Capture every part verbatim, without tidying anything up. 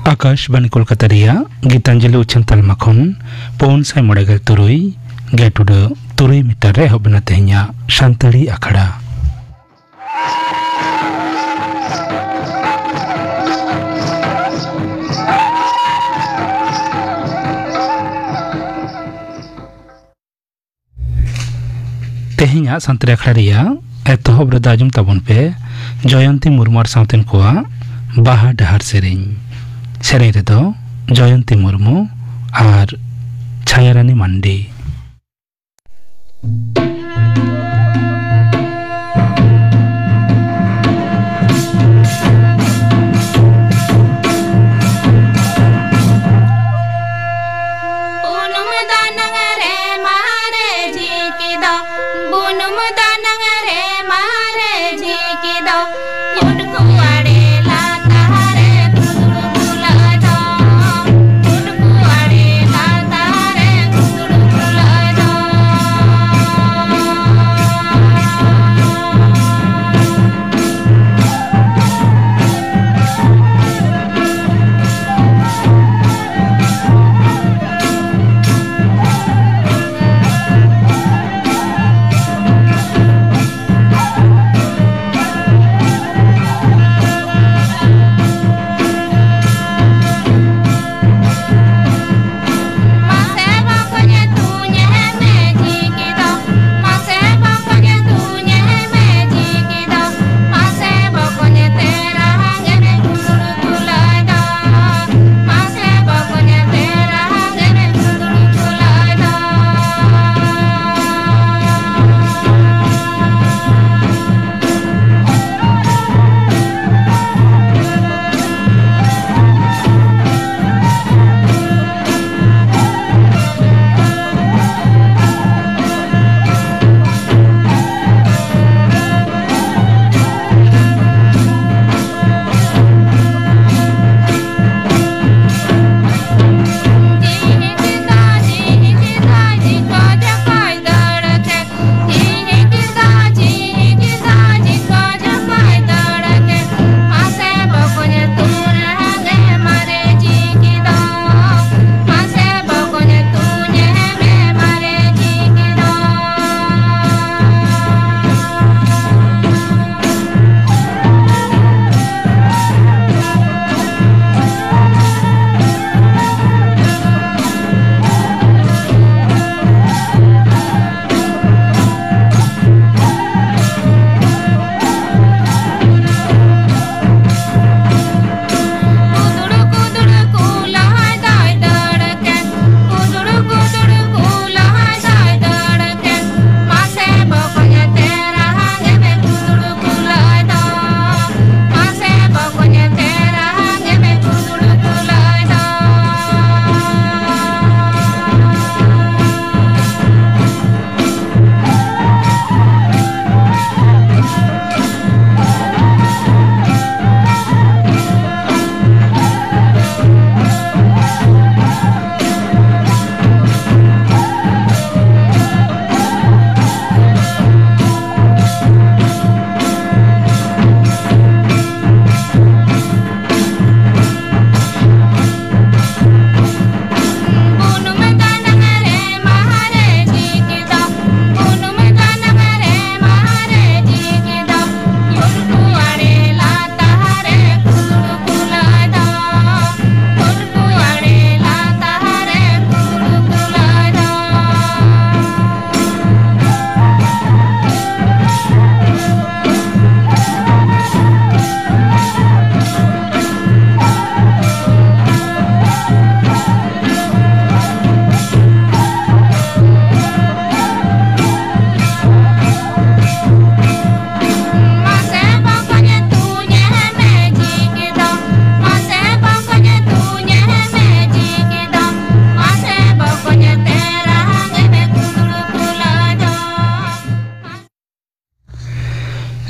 ᱟᱠᱟᱥᱵᱟᱱᱤ ᱠᱳᱞᱠᱟᱛᱟ ᱨᱮᱭᱟᱜ ᱜᱤᱛᱟᱧᱡᱚᱞᱤ ᱩᱪᱷᱟᱹᱱ ᱛᱟᱞᱢᱟ ᱠᱷᱚᱱ ᱯᱩᱱ ᱥᱟᱭ ᱢᱚᱬᱮ ᱜᱮᱞ ᱛᱩᱨᱩᱭ ᱜᱮᱴ ᱩᱰᱟᱹ ᱛᱩᱨᱩᱭ ᱢᱤᱴᱟᱨ ᱨᱮ ᱮᱦᱚᱵ ᱮᱱᱟ ᱛᱮᱦᱮᱧᱟᱜ ᱥᱟᱱᱛᱟᱲᱤ ᱟᱠᱷᱲᱟ᱾ ᱛᱮᱦᱮᱧᱟᱜ ᱥᱟᱱᱛᱟᱲᱤ ᱟᱠᱷᱲᱟ ᱨᱮᱭᱟᱜ ᱮᱛᱚᱦᱚᱵ ᱨᱮᱫᱚ ᱟᱸᱡᱚᱢ ᱛᱟᱵᱚᱱ ᱯᱮ ᱡᱚᱭᱚᱱᱛᱤ ᱢᱩᱨᱢᱩ ᱟᱨ ᱥᱟᱶᱛᱮᱱ ᱠᱚᱣᱟᱜ ᱵᱟᱦᱟ ᱰᱟᱦᱟᱨ ᱥᱮᱨᱮᱧ᱾ ᱥᱮᱨᱮᱧ ᱨᱮᱫᱚ ᱡᱚᱭᱚᱱᱛᱤ ᱢᱩᱨᱢᱩ ᱟᱨ ᱪᱷᱟᱭᱟᱨᱟᱱᱤ ᱢᱟᱱᱰᱤ᱾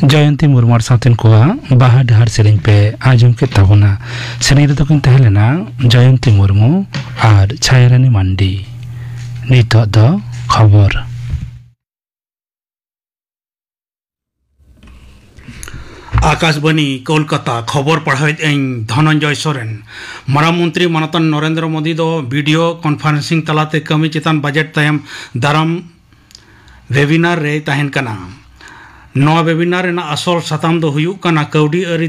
ᱡᱚᱭᱚᱱᱛᱤ ᱢᱩᱨᱢᱩ ᱟᱨ ᱥᱟᱶᱛᱮᱱ ᱠᱚᱣᱟᱜ ᱵᱟᱦᱟ ᱰᱟᱦᱟᱨ ᱥᱮᱨᱮᱧ ᱯᱮ ᱟᱸᱡᱚᱢ ᱠᱮᱫ ᱛᱟᱵᱚᱱᱟ᱾ ᱥᱮᱨᱮᱧ ᱨᱮᱫᱚ ᱠᱤᱱ ᱛᱟᱦᱮᱸ ᱞᱮᱱᱟ ᱡᱚᱭᱚᱱᱛᱤ ᱢᱩᱨᱢᱩ ᱟᱨ ᱪᱷᱟᱭᱟᱨᱟᱱᱤ ᱢᱟᱱᱰᱤ᱾ ᱱᱤᱛᱚᱜ ᱫᱚ ᱠᱷᱚᱵᱚᱨ᱾ ᱟᱠᱟᱥᱵᱟᱱᱤ ᱠᱳᱞᱠᱟᱛᱟ, ᱠᱷᱚᱵᱚᱨ ᱯᱟᱲᱦᱟᱣᱮᱫ ᱟᱹᱧ ᱫᱷᱚᱱᱚᱱᱡᱚᱭ ᱥᱚᱨᱮᱱ᱾ ᱢᱟᱨᱟᱝ ᱢᱚᱱᱛᱨᱤ ᱢᱟᱱᱚᱛᱟᱱ ᱱᱚᱨᱮᱱᱫᱨᱚ ᱢᱳᱫᱤ ᱫᱚ ᱵᱷᱤᱰᱤᱭᱳ ᱠᱚᱱᱯᱷᱟᱨᱮᱱᱥᱤᱝ ᱛᱟᱞᱟᱛᱮ ᱠᱟᱹᱢᱤ ᱪᱮᱛᱟᱱ ᱵᱟᱡᱮᱴ ᱛᱟᱭᱚᱢ ᱫᱟᱨᱟᱢ ᱣᱮᱵᱤᱱᱟᱨ ᱨᱮᱭ ᱛᱟᱦᱮᱱ ᱠᱟᱱᱟ᱾ ᱱᱚᱣᱟ ᱣᱮᱵᱤᱱᱟᱨ ᱨᱮᱱᱟᱜ ᱟᱥᱚᱞ ᱥᱟᱛᱟᱢ ᱫᱚ ᱦᱩᱭᱩᱜ ᱠᱟᱱᱟ ᱠᱟᱹᱣᱰᱤ ᱟᱹᱨᱤ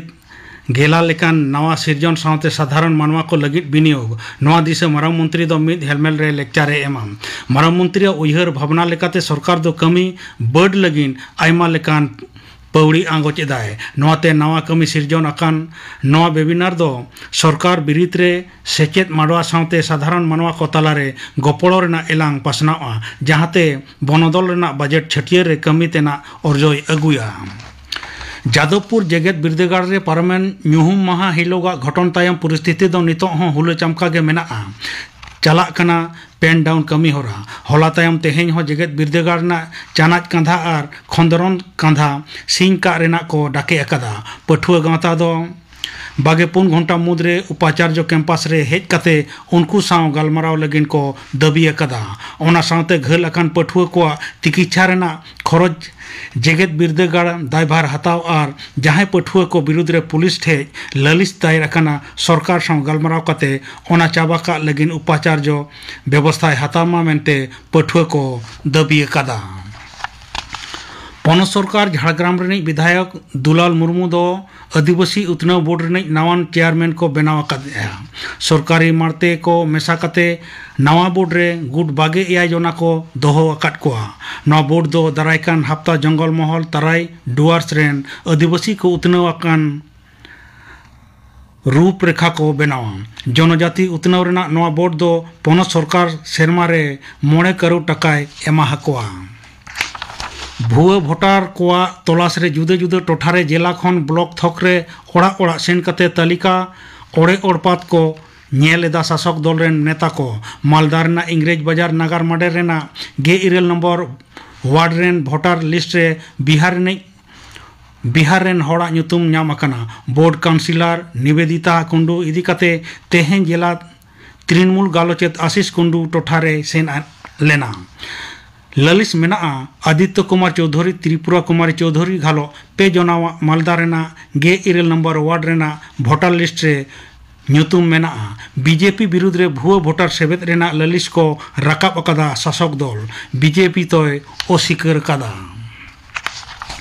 ᱜᱮᱞᱟ ᱞᱮᱠᱟᱱ ᱱᱟᱣᱟ ᱥᱤᱨᱡᱚᱱ ᱥᱟᱶᱛᱮ ᱥᱟᱫᱷᱟᱨᱚᱱ ᱢᱟᱱᱣᱟ ᱠᱚ ᱞᱟᱹᱜᱤᱫ ᱵᱤᱱᱤᱭᱳᱜᱽ᱾ ᱱᱚᱣᱟ ᱫᱤᱥᱟᱹ ᱢᱟᱨᱟᱝ ᱢᱚᱱᱛᱨᱤ ᱫᱚ ᱢᱤᱫ ᱦᱮᱞᱢᱮᱞ ᱨᱮ ᱞᱮᱠᱪᱟᱨ ᱮ ᱮᱢᱟ᱾ ᱢᱟᱨᱟᱝ ᱢᱚᱱᱛᱨᱤᱭᱟᱜ ᱩᱭᱦᱟᱹᱨ ᱵᱷᱟᱵᱽᱱᱟ ᱞᱮᱠᱟᱛᱮ ᱥᱚᱨᱠᱟᱨ ᱫᱚ ᱠᱟᱹᱢᱤ ᱵᱟᱹᱰ ᱞᱟᱹᱜᱤᱫ ᱟᱭᱢᱟ ᱞᱮᱠᱟᱱ ᱯᱟᱹᱣᱲᱤ ᱟᱸᱜᱚᱪ ᱮᱫᱟᱭ᱾ ᱱᱚᱣᱟᱛᱮ ᱱᱟᱣᱟ ᱠᱟᱹᱢᱤ ᱥᱤᱨᱡᱚᱱ ᱟᱠᱟᱱ ᱱᱚᱣᱟ ᱣᱮᱵᱤᱱᱟᱨ ᱫᱚ ᱥᱚᱨᱠᱟᱨ ᱵᱤᱨᱤᱫ ᱨᱮ ᱥᱮᱪᱮᱫ ᱢᱟᱰᱣᱟ ᱥᱟᱶᱛᱮ ᱥᱟᱫᱷᱟᱨᱚᱱ ᱢᱟᱱᱣᱟ ᱠᱚ ᱛᱟᱞᱟᱨᱮ ᱜᱚᱯᱚᱲᱚ ᱨᱮᱱᱟᱜ ᱮᱞᱟᱝ ᱯᱟᱥᱱᱟᱣᱼᱟ, ᱡᱟᱦᱟᱸᱛᱮ ᱵᱚᱱᱚᱫᱚᱞ ᱨᱮᱱᱟᱜ ᱵᱟᱡᱮᱴ ᱪᱷᱟᱹᱴᱭᱟᱹᱨ ᱨᱮ ᱠᱟᱹᱢᱤ ᱛᱮᱱᱟᱜ ᱚᱨᱡᱚᱭ ᱟᱹᱜᱩᱭᱟ᱾ ᱡᱟᱫᱚᱵᱽᱯᱩᱨ ᱡᱮᱜᱮᱛ ᱵᱤᱨᱫᱟᱹᱜᱟᱲ ᱨᱮ ᱯᱟᱨᱚᱢᱮᱱ ᱧᱩᱦᱩᱢ ᱢᱟᱦᱟ ᱦᱤᱞᱳᱜᱟᱜ ᱜᱷᱚᱴᱚᱱ ᱛᱟᱭᱚᱢ ᱯᱚᱨᱤᱥᱛᱷᱤᱛᱤ ᱫᱚ ᱱᱤᱛᱚᱜ ᱦᱚᱸ ᱦᱩᱞᱟᱹ ᱪᱟᱢᱠᱟ ᱜᱮ ᱢᱮᱱᱟᱜᱼᱟ᱾ ᱪᱟᱞᱟᱜ ᱠᱟᱱᱟ ᱯᱮᱱ ᱰᱟᱣᱩᱱ ᱠᱟᱹᱢᱤ ᱦᱚᱨᱟ᱾ ᱦᱚᱞᱟ ᱛᱟᱭᱚᱢ ᱛᱮᱦᱮᱧ ᱦᱚᱸ ᱡᱮᱜᱮᱛ ᱵᱤᱨᱫᱟᱹᱜᱟᱲ ᱨᱮᱱᱟᱜ ᱪᱟᱱᱟᱪ ᱠᱟᱸᱫᱷᱟ ᱟᱨ ᱠᱷᱚᱸᱫᱽᱨᱚᱱ ᱠᱟᱸᱫᱷᱟ ᱥᱤᱧ ᱠᱟᱜ ᱨᱮᱱᱟᱜ ᱠᱚ ᱰᱟᱠᱮ ᱟᱠᱟᱫᱟ᱾ ᱯᱟᱹᱴᱷᱩᱣᱟᱹ ᱜᱟᱶᱛᱟ ᱫᱚ ᱵᱟᱜᱮ ᱯᱩᱱ ᱜᱷᱚᱱᱴᱟ ᱢᱩᱫᱽᱨᱮ ᱩᱯᱟᱪᱟᱨᱡᱚ ᱠᱮᱢᱯᱟᱥ ᱨᱮ ᱦᱮᱡ ᱠᱟᱛᱮ ᱩᱱᱠᱩ ᱥᱟᱶ ᱜᱟᱞᱢᱟᱨᱟᱣ ᱞᱟᱹᱜᱤᱫ ᱠᱚ ᱫᱟᱹᱵᱤ ᱟᱠᱟᱫᱟ᱾ ᱚᱱᱟ ᱥᱟᱶᱛᱮ ᱜᱷᱟᱹᱞ ᱟᱠᱟᱱ ᱯᱟᱹᱴᱷᱩᱣᱟᱹ ᱠᱚᱣᱟᱜ ᱛᱤᱠᱤᱪᱷᱟ ᱨᱮᱱᱟᱜ ᱠᱷᱚᱨᱚᱪ ᱡᱮᱜᱮᱛ ᱵᱤᱨᱫᱟᱹᱜᱟᱲ ᱫᱟᱭᱵᱷᱟᱨ ᱦᱟᱛᱟᱣ ᱟᱨ ᱡᱟᱦᱟᱸᱭ ᱯᱟᱹᱴᱷᱩᱣᱟᱹ ᱠᱚ ᱵᱤᱨᱩᱫᱽ ᱨᱮ ᱯᱩᱞᱤᱥ ᱴᱷᱮᱡ ᱞᱟᱹᱞᱤᱥ ᱫᱟᱭᱮᱨ ᱟᱠᱟᱱᱟ, ᱥᱚᱨᱠᱟᱨ ᱥᱟᱶ ᱜᱟᱞᱢᱟᱨᱟᱣ ᱠᱟᱛᱮ ᱚᱱᱟ ᱪᱟᱵᱟ ᱠᱟᱜ ᱞᱟᱹᱜᱤᱫ ᱩᱯᱟᱪᱟᱨᱡᱚ ᱵᱮᱵᱚᱥᱛᱷᱟᱭ ᱦᱟᱛᱟᱣ ᱢᱟ ᱢᱮᱱᱛᱮ ᱯᱟᱹᱴᱷᱩᱣᱟᱹ ᱠᱚ ᱫᱟᱹᱵᱤ ᱟᱠᱟᱫᱟ᱾ ᱯᱚᱱᱚᱛ ᱥᱚᱨᱠᱟᱨ ᱡᱷᱟᱲᱜᱨᱟᱢ ᱨᱤᱱᱤᱡ ᱵᱤᱫᱷᱟᱭᱚᱠ ᱫᱩᱞᱟᱞ ᱢᱩᱨᱢᱩ ᱫᱚ ᱟᱹᱫᱤᱵᱟᱹᱥᱤ ᱩᱛᱱᱟᱹᱣ ᱵᱳᱨᱰ ᱨᱤᱱᱤᱡ ᱱᱟᱣᱟᱱ ᱪᱮᱭᱟᱨᱢᱮᱱ ᱠᱚ ᱵᱮᱱᱟᱣ ᱟᱠᱟᱫᱼᱟ᱾ ᱥᱚᱨᱠᱟᱨᱤ ᱢᱟᱬᱛᱮ ᱠᱚ ᱢᱮᱥᱟ ᱠᱟᱛᱮ ᱱᱟᱣᱟ ᱵᱳᱨᱰ ᱨᱮ ᱜᱩᱴ ᱵᱟᱜᱮ ᱮᱭᱟᱭ ᱡᱚᱱᱟ ᱠᱚ ᱫᱚᱦᱚ ᱟᱠᱟᱫ ᱠᱚᱣᱟ᱾ ᱱᱚᱣᱟ ᱵᱳᱨᱰ ᱫᱚ ᱫᱟᱨᱟᱭ ᱠᱟᱱ ᱦᱟᱯᱛᱟ ᱡᱚᱝᱜᱚᱞ ᱢᱚᱦᱚᱞ ᱛᱟᱨᱟᱭ ᱰᱩᱣᱟᱨᱥ ᱨᱮᱱ ᱟᱹᱫᱤᱵᱟᱹᱥᱤ ᱠᱚ ᱩᱛᱱᱟᱹᱣ ᱟᱠᱟᱱ ᱨᱩᱯ ᱨᱮᱠᱷᱟ ᱠᱚ ᱵᱮᱱᱟᱣᱟ᱾ ᱡᱚᱱᱚᱡᱟᱛᱤ ᱩᱛᱱᱟᱹᱣ ᱨᱮᱱᱟᱜ ᱱᱚᱣᱟ ᱵᱳᱨᱰ ᱫᱚ ᱯᱚᱱᱚᱛ ᱥᱚᱨᱠᱟᱨ ᱥᱮᱨᱢᱟ ᱨᱮ ᱢᱚᱬᱮ ᱠᱟᱨᱳᱲ ᱴᱟᱠᱟᱭ ᱮᱢᱟ ᱦᱟᱠᱚᱣᱟ᱾ ᱵᱷᱩᱣᱟᱹ ᱵᱷᱳᱴᱟᱨ ᱠᱚᱣᱟᱜ ᱛᱚᱞᱟᱥ ᱨᱮ ᱡᱩᱫᱟᱹ ᱡᱩᱫᱟᱹ ᱴᱚᱴᱷᱟ ᱨᱮ ᱡᱮᱞᱟ ᱠᱷᱚᱱ ᱵᱞᱚᱠ ᱛᱷᱚᱠ ᱨᱮ ᱚᱲᱟᱜ ᱚᱲᱟᱜ ᱥᱮᱱ ᱠᱟᱛᱮ ᱛᱟᱹᱞᱤᱠᱟ ᱚᱲᱮ ᱚᱲᱯᱟᱛ ᱠᱚ ᱧᱮᱞ ᱮᱫᱟ ᱥᱟᱥᱚᱠ ᱫᱚᱞ ᱨᱮᱱ ᱱᱮᱛᱟ ᱠᱚ᱾ ᱢᱟᱞᱫᱟ ᱨᱮᱱᱟᱜ ᱤᱝᱨᱮᱡᱽ ᱵᱟᱡᱟᱨ ᱱᱟᱜᱟᱨ ᱢᱟᱰᱮᱨ ᱨᱮᱱᱟᱜ ᱜᱮᱞ ᱤᱨᱟᱹᱞ ᱱᱚᱢᱵᱚᱨ ᱣᱟᱨᱰ ᱨᱮᱱ ᱵᱷᱳᱴᱟᱨ ᱞᱤᱥᱴ ᱨᱮ ᱵᱤᱦᱟᱨ ᱨᱤᱱᱤᱡ ᱵᱤᱦᱟᱨ ᱨᱮᱱ ᱦᱚᱲᱟᱜ ᱧᱩᱛᱩᱢ ᱧᱟᱢ ᱟᱠᱟᱱᱟ᱾ ᱵᱳᱨᱰ ᱠᱟᱣᱩᱱᱥᱤᱞᱟᱨ ᱱᱤᱵᱮᱫᱤᱛᱟ ᱠᱩᱱᱰᱩ ᱤᱫᱤ ᱠᱟᱛᱮ ᱛᱮᱦᱮᱧ ᱡᱮᱞᱟ ᱛᱨᱤᱱᱢᱩᱞ ᱜᱟᱞᱚᱪᱮᱛ ᱟᱥᱤᱥ ᱠᱩᱱᱰᱩ ᱴᱚᱴᱷᱟ ᱨᱮ ᱥᱮᱱ ᱞᱮᱱᱟ᱾ ᱞᱟᱹᱞᱤᱥ ᱢᱮᱱᱟᱜᱼᱟ ᱟᱫᱤᱛᱭᱚ ᱠᱩᱢᱟᱨ ᱪᱳᱣᱫᱷᱩᱨᱤ, ᱛᱨᱤᱯᱩᱨᱟ ᱠᱩᱢᱟᱨᱤ ᱪᱳᱣᱫᱷᱩᱨᱤ ᱜᱷᱟᱞᱚ ᱯᱮ ᱡᱚᱱᱟᱣᱟᱜ ᱢᱟᱞᱫᱟ ᱨᱮᱱᱟᱜ ᱜᱮᱞ ᱤᱨᱟᱹᱞ ᱱᱚᱢᱵᱚᱨ ᱣᱟᱨᱰ ᱨᱮᱱᱟᱜ ᱵᱷᱳᱴᱟᱨ ᱞᱤᱥᱴ ᱨᱮ ᱧᱩᱛᱩᱢ ᱢᱮᱱᱟᱜᱼᱟ᱾ ᱵᱤᱡᱮᱯᱤ ᱵᱤᱨᱩᱫᱽ ᱨᱮ ᱵᱷᱩᱣᱟᱹ ᱵᱷᱳᱴᱟᱨ ᱥᱮᱵᱮᱫ ᱨᱮᱱᱟᱜ ᱞᱟᱹᱞᱤᱥ ᱠᱚ ᱨᱟᱠᱟᱵ ᱟᱠᱟᱫᱟ ᱥᱟᱥᱚᱠ ᱫᱚᱞ, ᱵᱤᱡᱮᱯᱤ ᱛᱚᱭ ᱚᱥᱤᱠᱟᱹᱨ ᱟᱠᱟᱫᱟ᱾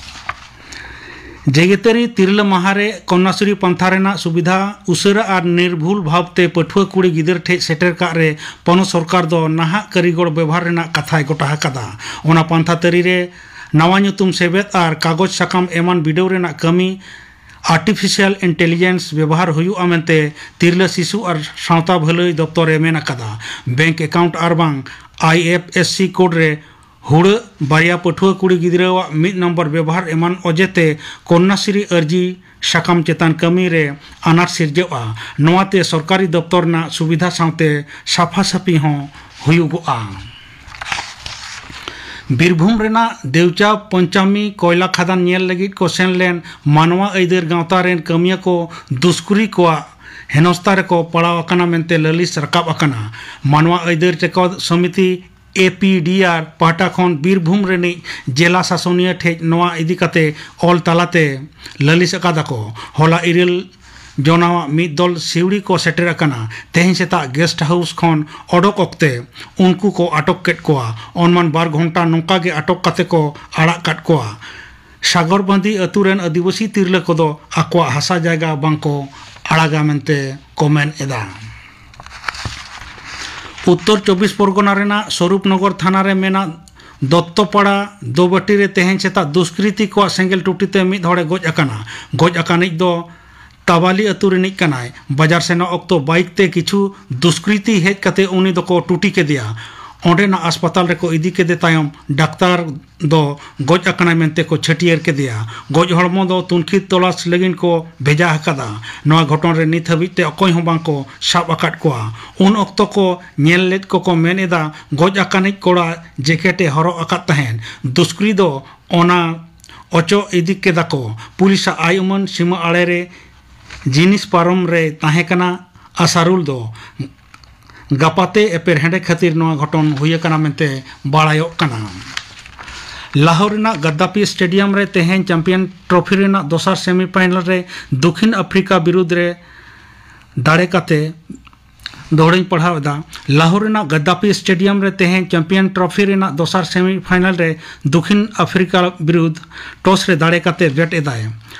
ᱡᱮᱜᱮᱛᱟᱹᱨᱤ ᱛᱤᱨᱞᱟᱹ ᱢᱟᱦᱟ ᱨᱮ ᱠᱚᱱᱱᱟᱥᱨᱤ ᱯᱟᱱᱛᱷᱟ ᱨᱮᱱᱟᱜ ᱥᱩᱵᱤᱫᱷᱟ ᱩᱥᱟᱹᱨᱟ ᱟᱨ ᱱᱤᱨᱵᱷᱩᱞ ᱵᱷᱟᱵᱽ ᱛᱮ ᱯᱟᱹᱴᱷᱩᱣᱟᱹ ᱠᱩᱲᱤ ᱜᱤᱫᱟᱹᱨ ᱴᱷᱮᱡ ᱥᱮᱴᱮᱨ ᱠᱟᱜ ᱨᱮ ᱯᱚᱱᱚᱛ ᱥᱚᱨᱠᱟᱨ ᱫᱚ ᱱᱟᱦᱟᱜ ᱠᱟᱹᱨᱤᱜᱚᱲ ᱵᱮᱵᱷᱟᱨ ᱨᱮᱱᱟᱜ ᱠᱟᱛᱷᱟᱭ ᱜᱚᱴᱟ ᱟᱠᱟᱫᱟ᱾ ᱚᱱᱟ ᱯᱟᱱᱛᱷᱟ ᱛᱟᱹᱨᱤ ᱨᱮ ᱱᱟᱣᱟ ᱧᱩᱛᱩᱢ ᱥᱮᱵᱮᱫ ᱟᱨ ᱠᱟᱜᱚᱡᱽ ᱥᱟᱠᱟᱢ ᱮᱢᱟᱱ ᱵᱤᱰᱟᱹᱣ ᱨᱮᱱᱟᱜ ᱠᱟᱹᱢᱤ ᱟᱨᱴᱤᱯᱷᱤᱥᱤᱭᱟᱞ ᱤᱱᱴᱮᱞᱤᱡᱮᱱᱥ ᱵᱮᱵᱚᱦᱟᱨ ᱦᱩᱭᱩᱜᱼᱟ ᱢᱮᱱᱛᱮ ᱛᱤᱨᱞᱟᱹ ᱥᱤᱥᱩ ᱟᱨ ᱥᱟᱶᱛᱟ ᱵᱷᱟᱹᱞᱟᱹᱭ ᱫᱚᱯᱛᱚᱨ ᱮ ᱢᱮᱱ ᱟᱠᱟᱫᱟ᱾ ᱵᱮᱝᱠ ᱮᱠᱟᱣᱩᱱᱴ ᱟᱨ ᱵᱟᱝ I F S C code ᱨᱮ ᱦᱩᱲᱟᱹᱜ ᱵᱟᱨᱭᱟ ᱯᱟᱹᱴᱷᱩᱣᱟᱹ ᱠᱩᱲᱤ ᱜᱤᱫᱽᱨᱟᱹᱣᱟᱜ ᱢᱤᱫ ᱱᱚᱢᱵᱚᱨ ᱵᱮᱵᱚᱦᱟᱨ ᱮᱢᱟᱱ ᱚᱡᱮ ᱛᱮ ᱠᱚᱱᱱᱟᱥᱨᱤ ᱟᱹᱨᱡᱤ ᱥᱟᱠᱟᱢ ᱪᱮᱛᱟᱱ ᱠᱟᱹᱢᱤ ᱨᱮ ᱟᱱᱟᱴ ᱥᱤᱨᱡᱟᱹᱜᱼᱟ᱾ ᱱᱚᱣᱟ ᱛᱮ ᱥᱚᱨᱠᱟᱨᱤ ᱫᱚᱯᱛᱚᱨ ᱨᱮᱱᱟᱜ ᱥᱩᱵᱤᱫᱷᱟ ᱥᱟᱶᱛᱮ ᱥᱟᱯᱷᱟ ᱥᱟᱹᱯᱷᱤ ᱦᱚᱸ ᱦᱩᱭᱩᱜᱚᱜᱼᱟ᱾ ᱵᱤᱨᱵᱷᱩᱢ ᱨᱮᱱᱟᱜ ᱫᱮᱣᱪᱟ ᱯᱚᱧᱪᱟᱢᱤ ᱠᱚᱭᱞᱟ ᱠᱷᱟᱫᱟᱱ ᱧᱮᱞ ᱞᱟᱹᱜᱤᱫ ᱠᱚ ᱥᱮᱱ ᱞᱮᱱ ᱢᱟᱱᱣᱟ ᱟᱹᱭᱫᱟᱹᱨ ᱜᱟᱶᱛᱟ ᱨᱮᱱ ᱠᱟᱹᱢᱤᱭᱟᱹ ᱠᱚ ᱫᱩᱥᱠᱩᱨᱤ ᱠᱚᱣᱟᱜ ᱦᱮᱱᱚᱥᱛᱟ ᱨᱮᱠᱚ ᱯᱟᱲᱟᱣ ᱟᱠᱟᱱᱟ ᱢᱮᱱᱛᱮ ᱞᱟᱹᱞᱤᱥ ᱨᱟᱠᱟᱵ ᱟᱠᱟᱱᱟ᱾ ᱢᱟᱱᱣᱟ ᱟᱹᱭᱫᱟᱹᱨ ᱪᱮᱠᱚᱛ ᱥᱚᱢᱤᱛᱤ, ᱮ ᱯᱤ ᱰᱤ ᱟᱨ, ᱯᱟᱦᱴᱟ ᱠᱷᱚᱱ ᱵᱤᱨᱵᱷᱩᱢ ᱨᱤᱱᱤᱡ ᱡᱮᱞᱟ ᱥᱟᱥᱚᱱᱤᱭᱟᱹ ᱴᱷᱮᱡ ᱱᱚᱣᱟ ᱤᱫᱤ ᱠᱟᱛᱮ ᱚᱞ ᱛᱟᱞᱟᱛᱮ ᱞᱟᱹᱞᱤᱥ ᱟᱠᱟᱫᱟ ᱠᱚ᱾ ᱦᱚᱞᱟ ᱤᱨᱟᱹᱞ ᱡᱚᱱᱟᱣᱟᱜ ᱢᱤᱫ ᱫᱚᱞ ᱥᱤᱣᱲᱤ ᱠᱚ ᱥᱮᱴᱮᱨ ᱟᱠᱟᱱᱟ᱾ ᱛᱮᱦᱮᱧ ᱥᱮᱛᱟᱜ ᱜᱮᱥᱴ ᱦᱟᱣᱩᱥ ᱠᱷᱚᱱ ᱚᱰᱚᱠ ᱚᱠᱛᱮ ᱩᱱᱠᱩ ᱠᱚ ᱟᱴᱚᱠ ᱠᱮᱫ ᱠᱚᱣᱟ᱾ ᱚᱱᱢᱟᱱ ᱵᱟᱨ ᱜᱷᱚᱱᱴᱟ ᱱᱚᱝᱠᱟ ᱜᱮ ᱟᱴᱚᱠ ᱠᱟᱛᱮ ᱠᱚ ᱟᱲᱟᱜ ᱠᱟᱫ ᱠᱚᱣᱟ᱾ ᱥᱟᱜᱚᱨᱵᱟᱸᱫᱤ ᱟᱹᱛᱩ ᱨᱮᱱ ᱟᱹᱫᱤᱵᱟᱹᱥᱤ ᱛᱤᱨᱞᱟᱹ ᱠᱚᱫᱚ ᱟᱠᱚᱣᱟᱜ ᱦᱟᱥᱟ ᱡᱟᱭᱜᱟ ᱵᱟᱝᱠᱚ ᱟᱲᱟᱜᱟ ᱢᱮᱱᱛᱮ ᱠᱚ ᱢᱮᱱ ᱮᱫᱟ᱾ ᱩᱛᱛᱚᱨ ᱪᱚᱵᱵᱤᱥ ᱯᱚᱨᱜᱚᱱᱟ ᱨᱮᱱᱟᱜ ᱥᱚᱨᱩᱯᱱᱚᱜᱚᱨ ᱛᱷᱟᱱᱟ ᱨᱮ ᱢᱮᱱᱟᱜ ᱫᱚᱛᱛᱚᱯᱟᱲᱟ ᱫᱚᱵᱟᱹᱴᱤ ᱨᱮ ᱛᱮᱦᱮᱧ ᱥᱮᱛᱟᱜ ᱫᱩᱥᱠᱨᱤᱛᱤ ᱠᱚᱣᱟᱜ ᱥᱮᱸᱜᱮᱞ ᱴᱩᱴᱤ ᱛᱮ ᱢᱤᱫ ᱦᱚᱲᱮ ᱜᱚᱡ ᱟᱠᱟᱱᱟ᱾ ᱜᱚᱡ ᱟᱠᱟᱱᱤᱡ ᱫᱚ ᱛᱟᱵᱟᱞᱤ ᱟᱹᱛᱩ ᱨᱤᱱᱤᱡ ᱠᱟᱱᱟᱭ᱾ ᱵᱟᱡᱟᱨ ᱥᱮᱱᱚᱜ ᱚᱠᱛᱚ ᱵᱟᱭᱤᱠ ᱛᱮ ᱠᱤᱪᱷᱩ ᱫᱩᱥᱠᱨᱤᱛᱤ ᱦᱮᱡ ᱠᱟᱛᱮ ᱩᱱᱤ ᱫᱚᱠᱚ ᱴᱩᱴᱤ ᱠᱮᱫᱮᱭᱟ᱾ ᱚᱸᱰᱮᱱᱟᱜ ᱦᱟᱥᱯᱟᱛᱟᱞ ᱨᱮᱠᱚ ᱤᱫᱤ ᱠᱮᱫᱮ ᱛᱟᱭᱚᱢ ᱰᱟᱠᱛᱟᱨ ᱫᱚ ᱜᱚᱡ ᱟᱠᱟᱱᱟᱭ ᱢᱮᱱᱛᱮ ᱠᱚ ᱪᱷᱟᱹᱴᱭᱟᱹᱨ ᱠᱮᱫᱮᱭᱟ᱾ ᱜᱚᱡ ᱦᱚᱲᱢᱚ ᱫᱚ ᱛᱩᱱᱠᱷᱤ ᱛᱚᱞᱟᱥ ᱞᱟᱹᱜᱤᱫ ᱠᱚ ᱵᱷᱮᱡᱟ ᱟᱠᱟᱫᱟ᱾ ᱱᱚᱣᱟ ᱜᱷᱚᱴᱚᱱ ᱨᱮ ᱱᱤᱛ ᱦᱟᱹᱵᱤᱡ ᱛᱮ ᱚᱠᱚᱭ ᱦᱚᱸ ᱵᱟᱝ ᱠᱚ ᱥᱟᱵ ᱟᱠᱟᱫ ᱠᱚᱣᱟ᱾ ᱩᱱ ᱚᱠᱛᱚ ᱠᱚ ᱧᱮᱞ ᱞᱮᱫ ᱠᱚᱠᱚ ᱢᱮᱱ ᱮᱫᱟ, ᱜᱚᱡ ᱟᱠᱟᱱᱤᱡ ᱠᱚᱲᱟ ᱡᱮᱠᱮᱴ ᱮ ᱦᱚᱨᱚᱜ ᱟᱠᱟᱫ ᱛᱟᱦᱮᱸᱫ᱾ ᱫᱩᱥᱠᱨᱤ ᱫᱚ ᱚᱱᱟ ᱚᱪᱚᱜ ᱤᱫᱤ ᱠᱮᱫᱟ ᱠᱚ᱾ ᱯᱩᱞᱤᱥᱟᱜ ᱟᱭ ᱩᱢᱟᱹᱱ ᱥᱤᱢᱟᱹ ᱟᱲᱮ ᱨᱮ ᱡᱤᱱᱤᱥ ᱯᱟᱨᱚᱢ ᱨᱮ ᱛᱟᱦᱮᱸ ᱠᱟᱱᱟ ᱟᱥᱟᱨᱩᱞ ᱫᱚ᱾ ᱜᱟᱯᱟᱛᱮ ᱮᱯᱮᱨᱦᱮᱸᱰᱮ ᱠᱷᱟᱹᱛᱤᱨ ᱱᱚᱣᱟ ᱜᱷᱚᱴᱚᱱ ᱦᱩᱭ ᱟᱠᱟᱱᱟ ᱢᱮᱱᱛᱮ ᱵᱟᱲᱟᱭᱚᱜ ᱠᱟᱱᱟ᱾ ᱞᱟᱦᱳᱨ ᱨᱮᱱᱟᱜ ᱜᱟᱫᱫᱟᱯᱤ ᱥᱴᱮᱰᱤᱭᱟᱢ ᱨᱮ ᱛᱮᱦᱮᱧ ᱪᱟᱢᱯᱤᱭᱟᱱ ᱴᱨᱚᱯᱷᱤ ᱨᱮᱱᱟᱜ ᱫᱚᱥᱟᱨ ᱥᱮᱢᱤᱯᱷᱟᱭᱱᱟᱞ ᱨᱮ ᱫᱚᱠᱷᱤᱱ ᱟᱯᱷᱨᱤᱠᱟ ᱵᱤᱨᱩᱫᱽ ᱨᱮ ᱫᱟᱲᱮ ᱠᱟᱛᱮ ᱫᱚᱦᱲᱟᱧ ᱯᱟᱲᱦᱟᱣ ᱮᱫᱟ᱾ ᱞᱟᱦᱳᱨ ᱨᱮᱱᱟᱜ ᱜᱟᱫᱫᱟᱯᱤ ᱥᱴᱮᱰᱤᱭᱟᱢ ᱨᱮ ᱛᱮᱦᱮᱧ ᱪᱟᱢᱯᱤᱭᱟᱱ ᱴᱨᱚᱯᱷᱤ ᱨᱮᱱᱟᱜ ᱫᱚᱥᱟᱨ ᱥᱮᱢᱤᱯᱷᱟᱭᱱᱟᱞ ᱨᱮ ᱫᱚᱠᱷᱤᱱ ᱟᱯᱷᱨᱤᱠᱟ ᱵᱤᱨᱩᱫᱽ ᱴᱚᱥ ᱨᱮ ᱫᱟᱲᱮ ᱠᱟᱛᱮ ᱵᱮᱴ ᱮᱫᱟᱭ᱾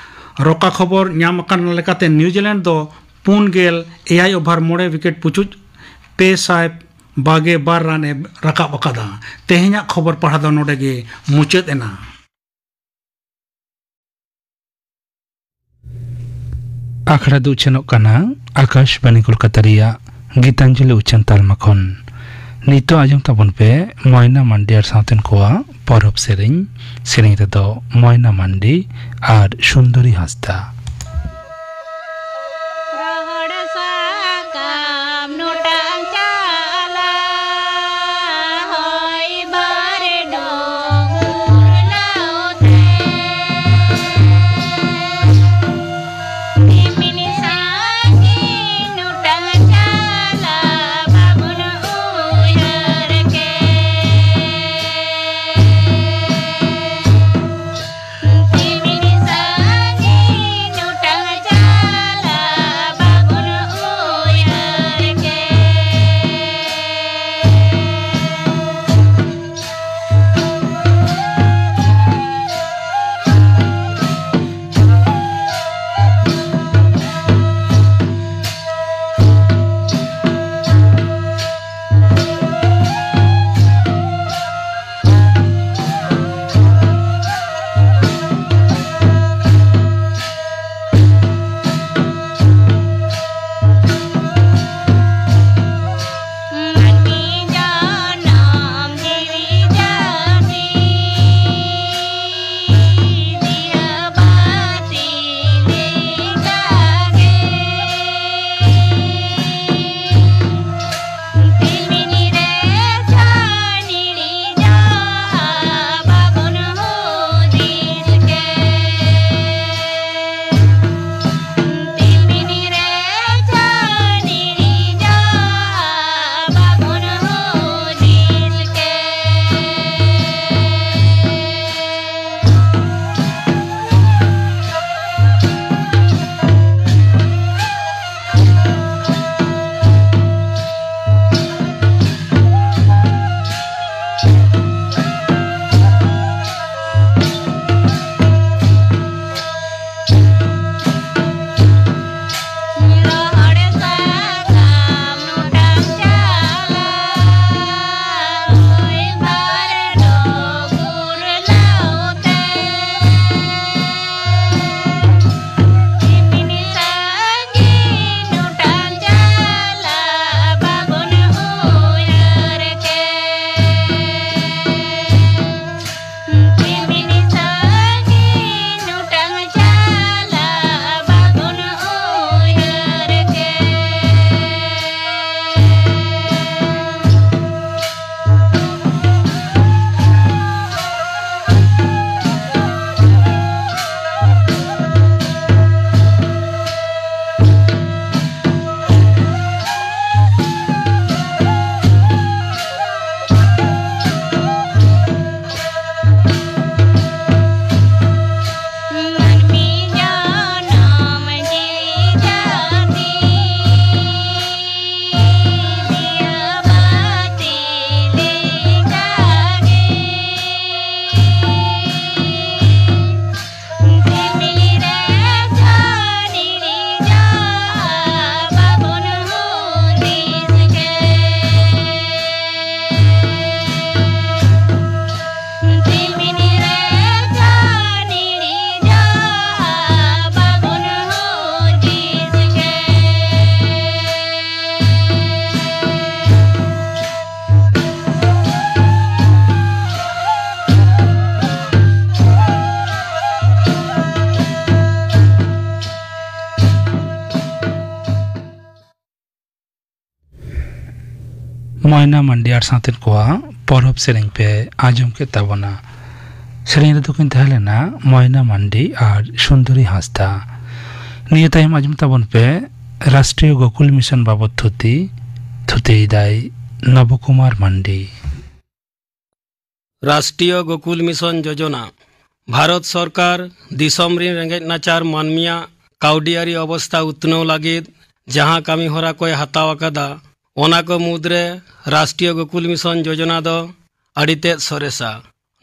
ᱨᱚᱠᱟ ᱠᱷᱚᱵᱚᱨ ᱧᱟᱢ ᱟᱠᱟᱱ ᱞᱮᱠᱟᱛᱮ ᱱᱤᱣᱡᱤᱞᱮᱱᱰ ᱫᱚ ᱯᱩᱱ ᱜᱮᱞ ᱮᱭᱟᱭ ᱳᱵᱷᱟᱨ ᱢᱚᱬᱮ ᱣᱤᱠᱮᱴ ᱯᱩᱪᱩᱡ ᱯᱮ ᱥᱟᱭ ᱵᱟᱜᱮ ᱵᱟᱨ ᱨᱟᱱ ᱮ ᱨᱟᱠᱟᱵ ᱟᱠᱟᱫᱟ᱾ ᱛᱮᱦᱮᱧᱟᱜ ᱠᱷᱚᱵᱚᱨ ᱯᱟᱲᱦᱟᱣ ᱫᱚ ᱱᱚᱰᱮ ᱜᱮ ᱢᱩᱪᱟᱹᱫ ᱮᱱᱟ᱾ ᱟᱠᱷᱲᱟ ᱫᱚ ᱩᱪᱷᱟᱹᱱᱚᱜ ᱠᱟᱱᱟ ᱟᱠᱟᱥᱵᱟᱱᱤ ᱠᱳᱞᱠᱟᱛᱟ ᱨᱮᱭᱟᱜ ᱜᱤᱛᱟᱧᱡᱚᱞᱤ ᱩᱪᱷᱟᱹᱱ ᱛᱟᱞᱢᱟ ᱠᱷᱚᱱ᱾ ᱱᱤᱛᱚᱜ ᱟᱸᱡᱚᱢ ᱛᱟᱵᱚᱱ ᱯᱮ ᱢᱚᱭᱱᱟ ᱢᱟᱱᱰᱤ ᱟᱨ ᱥᱟᱶᱛᱮᱱ ᱠᱚᱣᱟᱜ ᱯᱚᱨᱚᱵᱽ ᱥᱮᱨᱮᱧ᱾ ᱥᱮᱨᱮᱧ ᱨᱮᱫᱚ ᱢᱚᱭᱱᱟ ᱢᱟᱱᱰᱤ ᱟᱨ ᱥᱩᱱᱫᱚᱨᱤ ᱦᱟᱸᱥᱫᱟ᱾ ᱨᱚᱦᱚᱲ ᱥᱟᱠᱟᱢ ᱱᱚᱴᱟᱝ ᱪᱟᱞᱟ ᱦᱚᱭ ᱵᱟᱨᱰᱩ ᱩᱨᱞᱟᱹᱣ ᱛᱮ᱾ ᱛᱤᱢᱤᱱ ᱥᱟᱺᱜᱤᱧ ᱱᱚᱴᱟᱝ ᱪᱟᱞᱟ ᱵᱟᱵᱚᱱ ᱩᱭᱦᱟᱹᱨ ᱠᱮ᱾ ᱛᱤᱢᱤᱱ ᱥᱟᱺᱜᱤᱧ ᱢᱚᱭᱱᱟ ᱢᱟᱱᱰᱤ ᱟᱨ ᱥᱟᱶᱛᱮᱱ ᱠᱚᱣᱟᱜ ᱯᱚᱨᱚᱵᱽ ᱥᱮᱨᱮᱧ ᱯᱮ ᱟᱸᱡᱚᱢ ᱠᱮᱫ ᱛᱟᱵᱚᱱᱟ᱾ ᱥᱮᱨᱮᱧ ᱨᱮᱫᱚ ᱠᱤᱱ ᱛᱟᱦᱮᱸ ᱞᱮᱱᱟ ᱢᱚᱭᱱᱟ ᱢᱟᱱᱰᱤ ᱟᱨ ᱥᱩᱱᱫᱚᱨᱤ ᱦᱟᱸᱥᱫᱟ᱾ ᱱᱤᱭᱟᱹ ᱛᱟᱭᱚᱢ ᱟᱸᱡᱚᱢ ᱛᱟᱵᱚᱱ ᱯᱮ ᱨᱟᱥᱴᱨᱤᱭᱚ ᱜᱳᱠᱩᱞ ᱢᱤᱥᱚᱱ ᱵᱟᱵᱚᱛ ᱛᱷᱩᱛᱤ᱾ ᱛᱷᱩᱛᱤᱭᱮᱫᱟᱭ ᱱᱚᱵᱚᱠᱩᱢᱟᱨ ᱢᱟᱱᱰᱤ᱾ ᱨᱟᱥᱴᱨᱤᱭᱚ ᱜᱳᱠᱩᱞ ᱢᱤᱥᱚᱱ ᱡᱳᱡᱚᱱᱟ᱾ ᱵᱷᱟᱨᱚᱛ ᱥᱚᱨᱠᱟᱨ ᱫᱤᱥᱚᱢ ᱨᱤᱱ ᱨᱮᱸᱜᱮᱡ ᱱᱟᱪᱟᱨ ᱢᱟᱹᱱᱢᱤᱭᱟᱜ ᱠᱟᱹᱣᱰᱤᱭᱟᱹᱨᱤ ᱚᱵᱚᱥᱛᱷᱟ ᱩᱛᱱᱟᱹᱣ ᱞᱟᱹᱜᱤᱫ ᱡᱟᱦᱟᱸ ᱠᱟᱹᱢᱤ ᱦᱚᱨᱟ ᱠᱚᱭ ᱦᱟᱛᱟᱣ ᱟᱠᱟᱫᱟ, ᱚᱱᱟ ᱠᱚ ᱢᱩᱫᱽᱨᱮ ᱨᱟᱥᱴᱨᱤᱭᱚ ᱜᱳᱠᱩᱞ ᱢᱤᱥᱚᱱ ᱡᱳᱡᱚᱱᱟ ᱫᱚ ᱟᱹᱰᱤ ᱛᱮᱫ ᱥᱚᱨᱮᱥᱟ᱾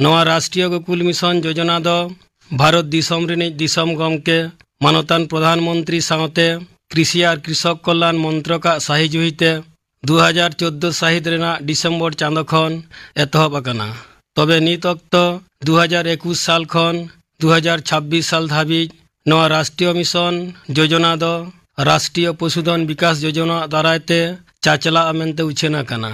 ᱱᱚᱣᱟ ᱨᱟᱥᱴᱨᱤᱭᱚ ᱜᱳᱠᱩᱞ ᱢᱤᱥᱚᱱ ᱡᱳᱡᱚᱱᱟ ᱫᱚ ᱵᱷᱟᱨᱚᱛ ᱫᱤᱥᱚᱢ ᱨᱤᱱᱤᱡ ᱫᱤᱥᱚᱢ ᱜᱚᱢᱠᱮ ᱢᱟᱱᱚᱛᱟᱱ ᱯᱨᱚᱫᱷᱟᱱ ᱢᱚᱱᱛᱨᱤ ᱥᱟᱶᱛᱮ ᱠᱨᱤᱥᱤ ᱟᱨ ᱠᱨᱤᱥᱚᱠ ᱠᱚᱞᱭᱟᱱ ᱢᱚᱱᱛᱨᱚᱠᱟᱜ ᱥᱟᱹᱦᱤ ᱡᱩᱦᱤᱛᱮ ᱫᱩ ᱦᱟᱡᱟᱨ ᱪᱳᱫᱽᱫᱳ ᱥᱟᱹᱦᱤᱛ ᱨᱮᱱᱟᱜ ᱰᱤᱥᱮᱢᱵᱚᱨ ᱪᱟᱸᱫᱚ ᱠᱷᱚᱱ ᱮᱛᱚᱦᱚᱵ ᱟᱠᱟᱱᱟ᱾ ᱛᱚᱵᱮ ᱱᱤᱛ ᱚᱠᱛᱚ ᱫᱩ ᱦᱟᱡᱟᱨ ᱮᱠᱩᱥ ᱥᱟᱞ ᱠᱷᱚᱱ ᱫᱩ ᱦᱟᱡᱟᱨ ᱪᱷᱟᱵᱵᱤᱥ ᱥᱟᱞ ᱫᱷᱟᱹᱵᱤᱡ ᱱᱚᱣᱟ ᱨᱟᱥᱴᱨᱤᱭᱚ ᱢᱤᱥᱚᱱ ᱡᱳᱡᱚᱱᱟ ᱫᱚ ᱨᱟᱥᱴᱨᱤᱭᱚ ᱯᱚᱥᱩᱫᱷᱚᱱ ᱵᱤᱠᱟᱥ ᱡᱳᱡᱚᱱᱟ ᱫᱟᱨᱟᱭ ᱛᱮ ᱪᱟᱪᱞᱟᱜᱼᱟ ᱢᱮᱱᱛᱮ ᱩᱪᱷᱟᱹᱱ ᱟᱠᱟᱱᱟ᱾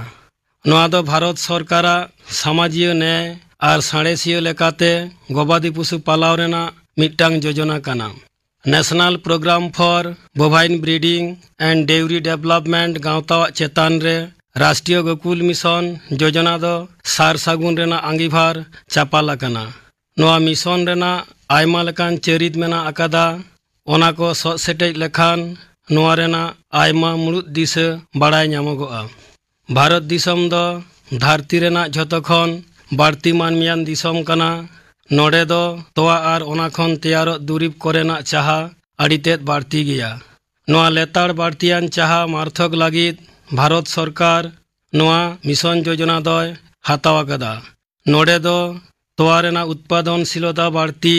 ᱱᱚᱣᱟ ᱫᱚ ᱵᱷᱟᱨᱚᱛ ᱥᱚᱨᱠᱟᱨᱟᱜ ᱥᱟᱢᱟᱡᱤᱭᱟᱹ ᱱᱮᱭ ᱟᱨ ᱥᱟᱬᱮᱥᱤᱭᱟᱹ ᱞᱮᱠᱟᱛᱮ ᱜᱚᱵᱟᱫᱤ ᱯᱚᱥᱩ ᱯᱟᱞᱟᱣ ᱨᱮᱱᱟᱜ ᱢᱤᱫᱴᱟᱝ ᱡᱳᱡᱚᱱᱟ ᱠᱟᱱᱟ᱾ National Program for Bovine Breeding and Dairy Development ᱜᱟᱶᱛᱟᱣᱟᱜ ᱪᱮᱛᱟᱱ ᱨᱮ ᱨᱟᱥᱴᱨᱤᱭᱚ ᱜᱳᱠᱩᱞ ᱢᱤᱥᱚᱱ ᱡᱳᱡᱚᱱᱟ ᱫᱚ ᱥᱟᱨ ᱥᱟᱹᱜᱩᱱ ᱨᱮᱱᱟᱜ ᱟᱸᱜᱤᱵᱷᱟᱨ ᱪᱟᱯᱟᱞ ᱟᱠᱟᱱᱟ᱾ ᱱᱚᱣᱟ ᱢᱤᱥᱚᱱ ᱨᱮᱱᱟᱜ ᱟᱭᱢᱟ ᱞᱮᱠᱟᱱ ᱪᱟᱹᱨᱤᱛ ᱢᱮᱱᱟᱜ ᱟᱠᱟᱫᱟ᱾ ᱚᱱᱟ ᱠᱚ ᱥᱚᱜ ᱥᱮᱴᱮᱡ ᱞᱮᱠᱷᱟᱱ ᱱᱚᱣᱟ ᱨᱮᱱᱟᱜ ᱟᱭᱢᱟ ᱢᱩᱲᱩᱫ ᱫᱤᱥᱟᱹ ᱵᱟᱲᱟᱭ ᱧᱟᱢᱚᱜᱚᱜᱼᱟ᱾ ᱵᱷᱟᱨᱚᱛ ᱫᱤᱥᱚᱢ ᱫᱚ ᱫᱷᱟᱹᱨᱛᱤ ᱨᱮᱱᱟᱜ ᱡᱷᱚᱛᱚ ᱠᱷᱚᱱ ᱵᱟᱹᱲᱛᱤ ᱢᱟᱹᱱᱢᱤᱭᱟᱱ ᱫᱤᱥᱚᱢ ᱠᱟᱱᱟ᱾ ᱱᱚᱰᱮ ᱫᱚ ᱛᱚᱣᱟ ᱟᱨ ᱚᱱᱟ ᱠᱷᱚᱱ ᱛᱮᱭᱟᱨᱚᱜ ᱫᱩᱨᱤᱵᱽ ᱠᱚᱨᱮᱱᱟᱜ ᱪᱟᱦᱟ ᱟᱹᱰᱤ ᱛᱮᱫ ᱵᱟᱹᱲᱛᱤ ᱜᱮᱭᱟ᱾ ᱱᱚᱣᱟ ᱞᱮᱛᱟᱲ ᱵᱟᱹᱲᱛᱤᱭᱟᱱ ᱪᱟᱦᱟ ᱢᱟᱨᱛᱷᱚᱠ ᱞᱟᱹᱜᱤᱫ ᱵᱷᱟᱨᱚᱛ ᱥᱚᱨᱠᱟᱨ ᱱᱚᱣᱟ ᱢᱤᱥᱚᱱ ᱡᱳᱡᱚᱱᱟ ᱫᱚᱭ ᱦᱟᱛᱟᱣ ᱟᱠᱟᱫᱟ᱾ ᱱᱚᱰᱮ ᱫᱚ ᱛᱚᱣᱟ ᱨᱮᱱᱟᱜ ᱩᱛᱯᱟᱫᱚᱱᱥᱤᱞᱚᱛᱟ ᱵᱟᱹᱲᱛᱤ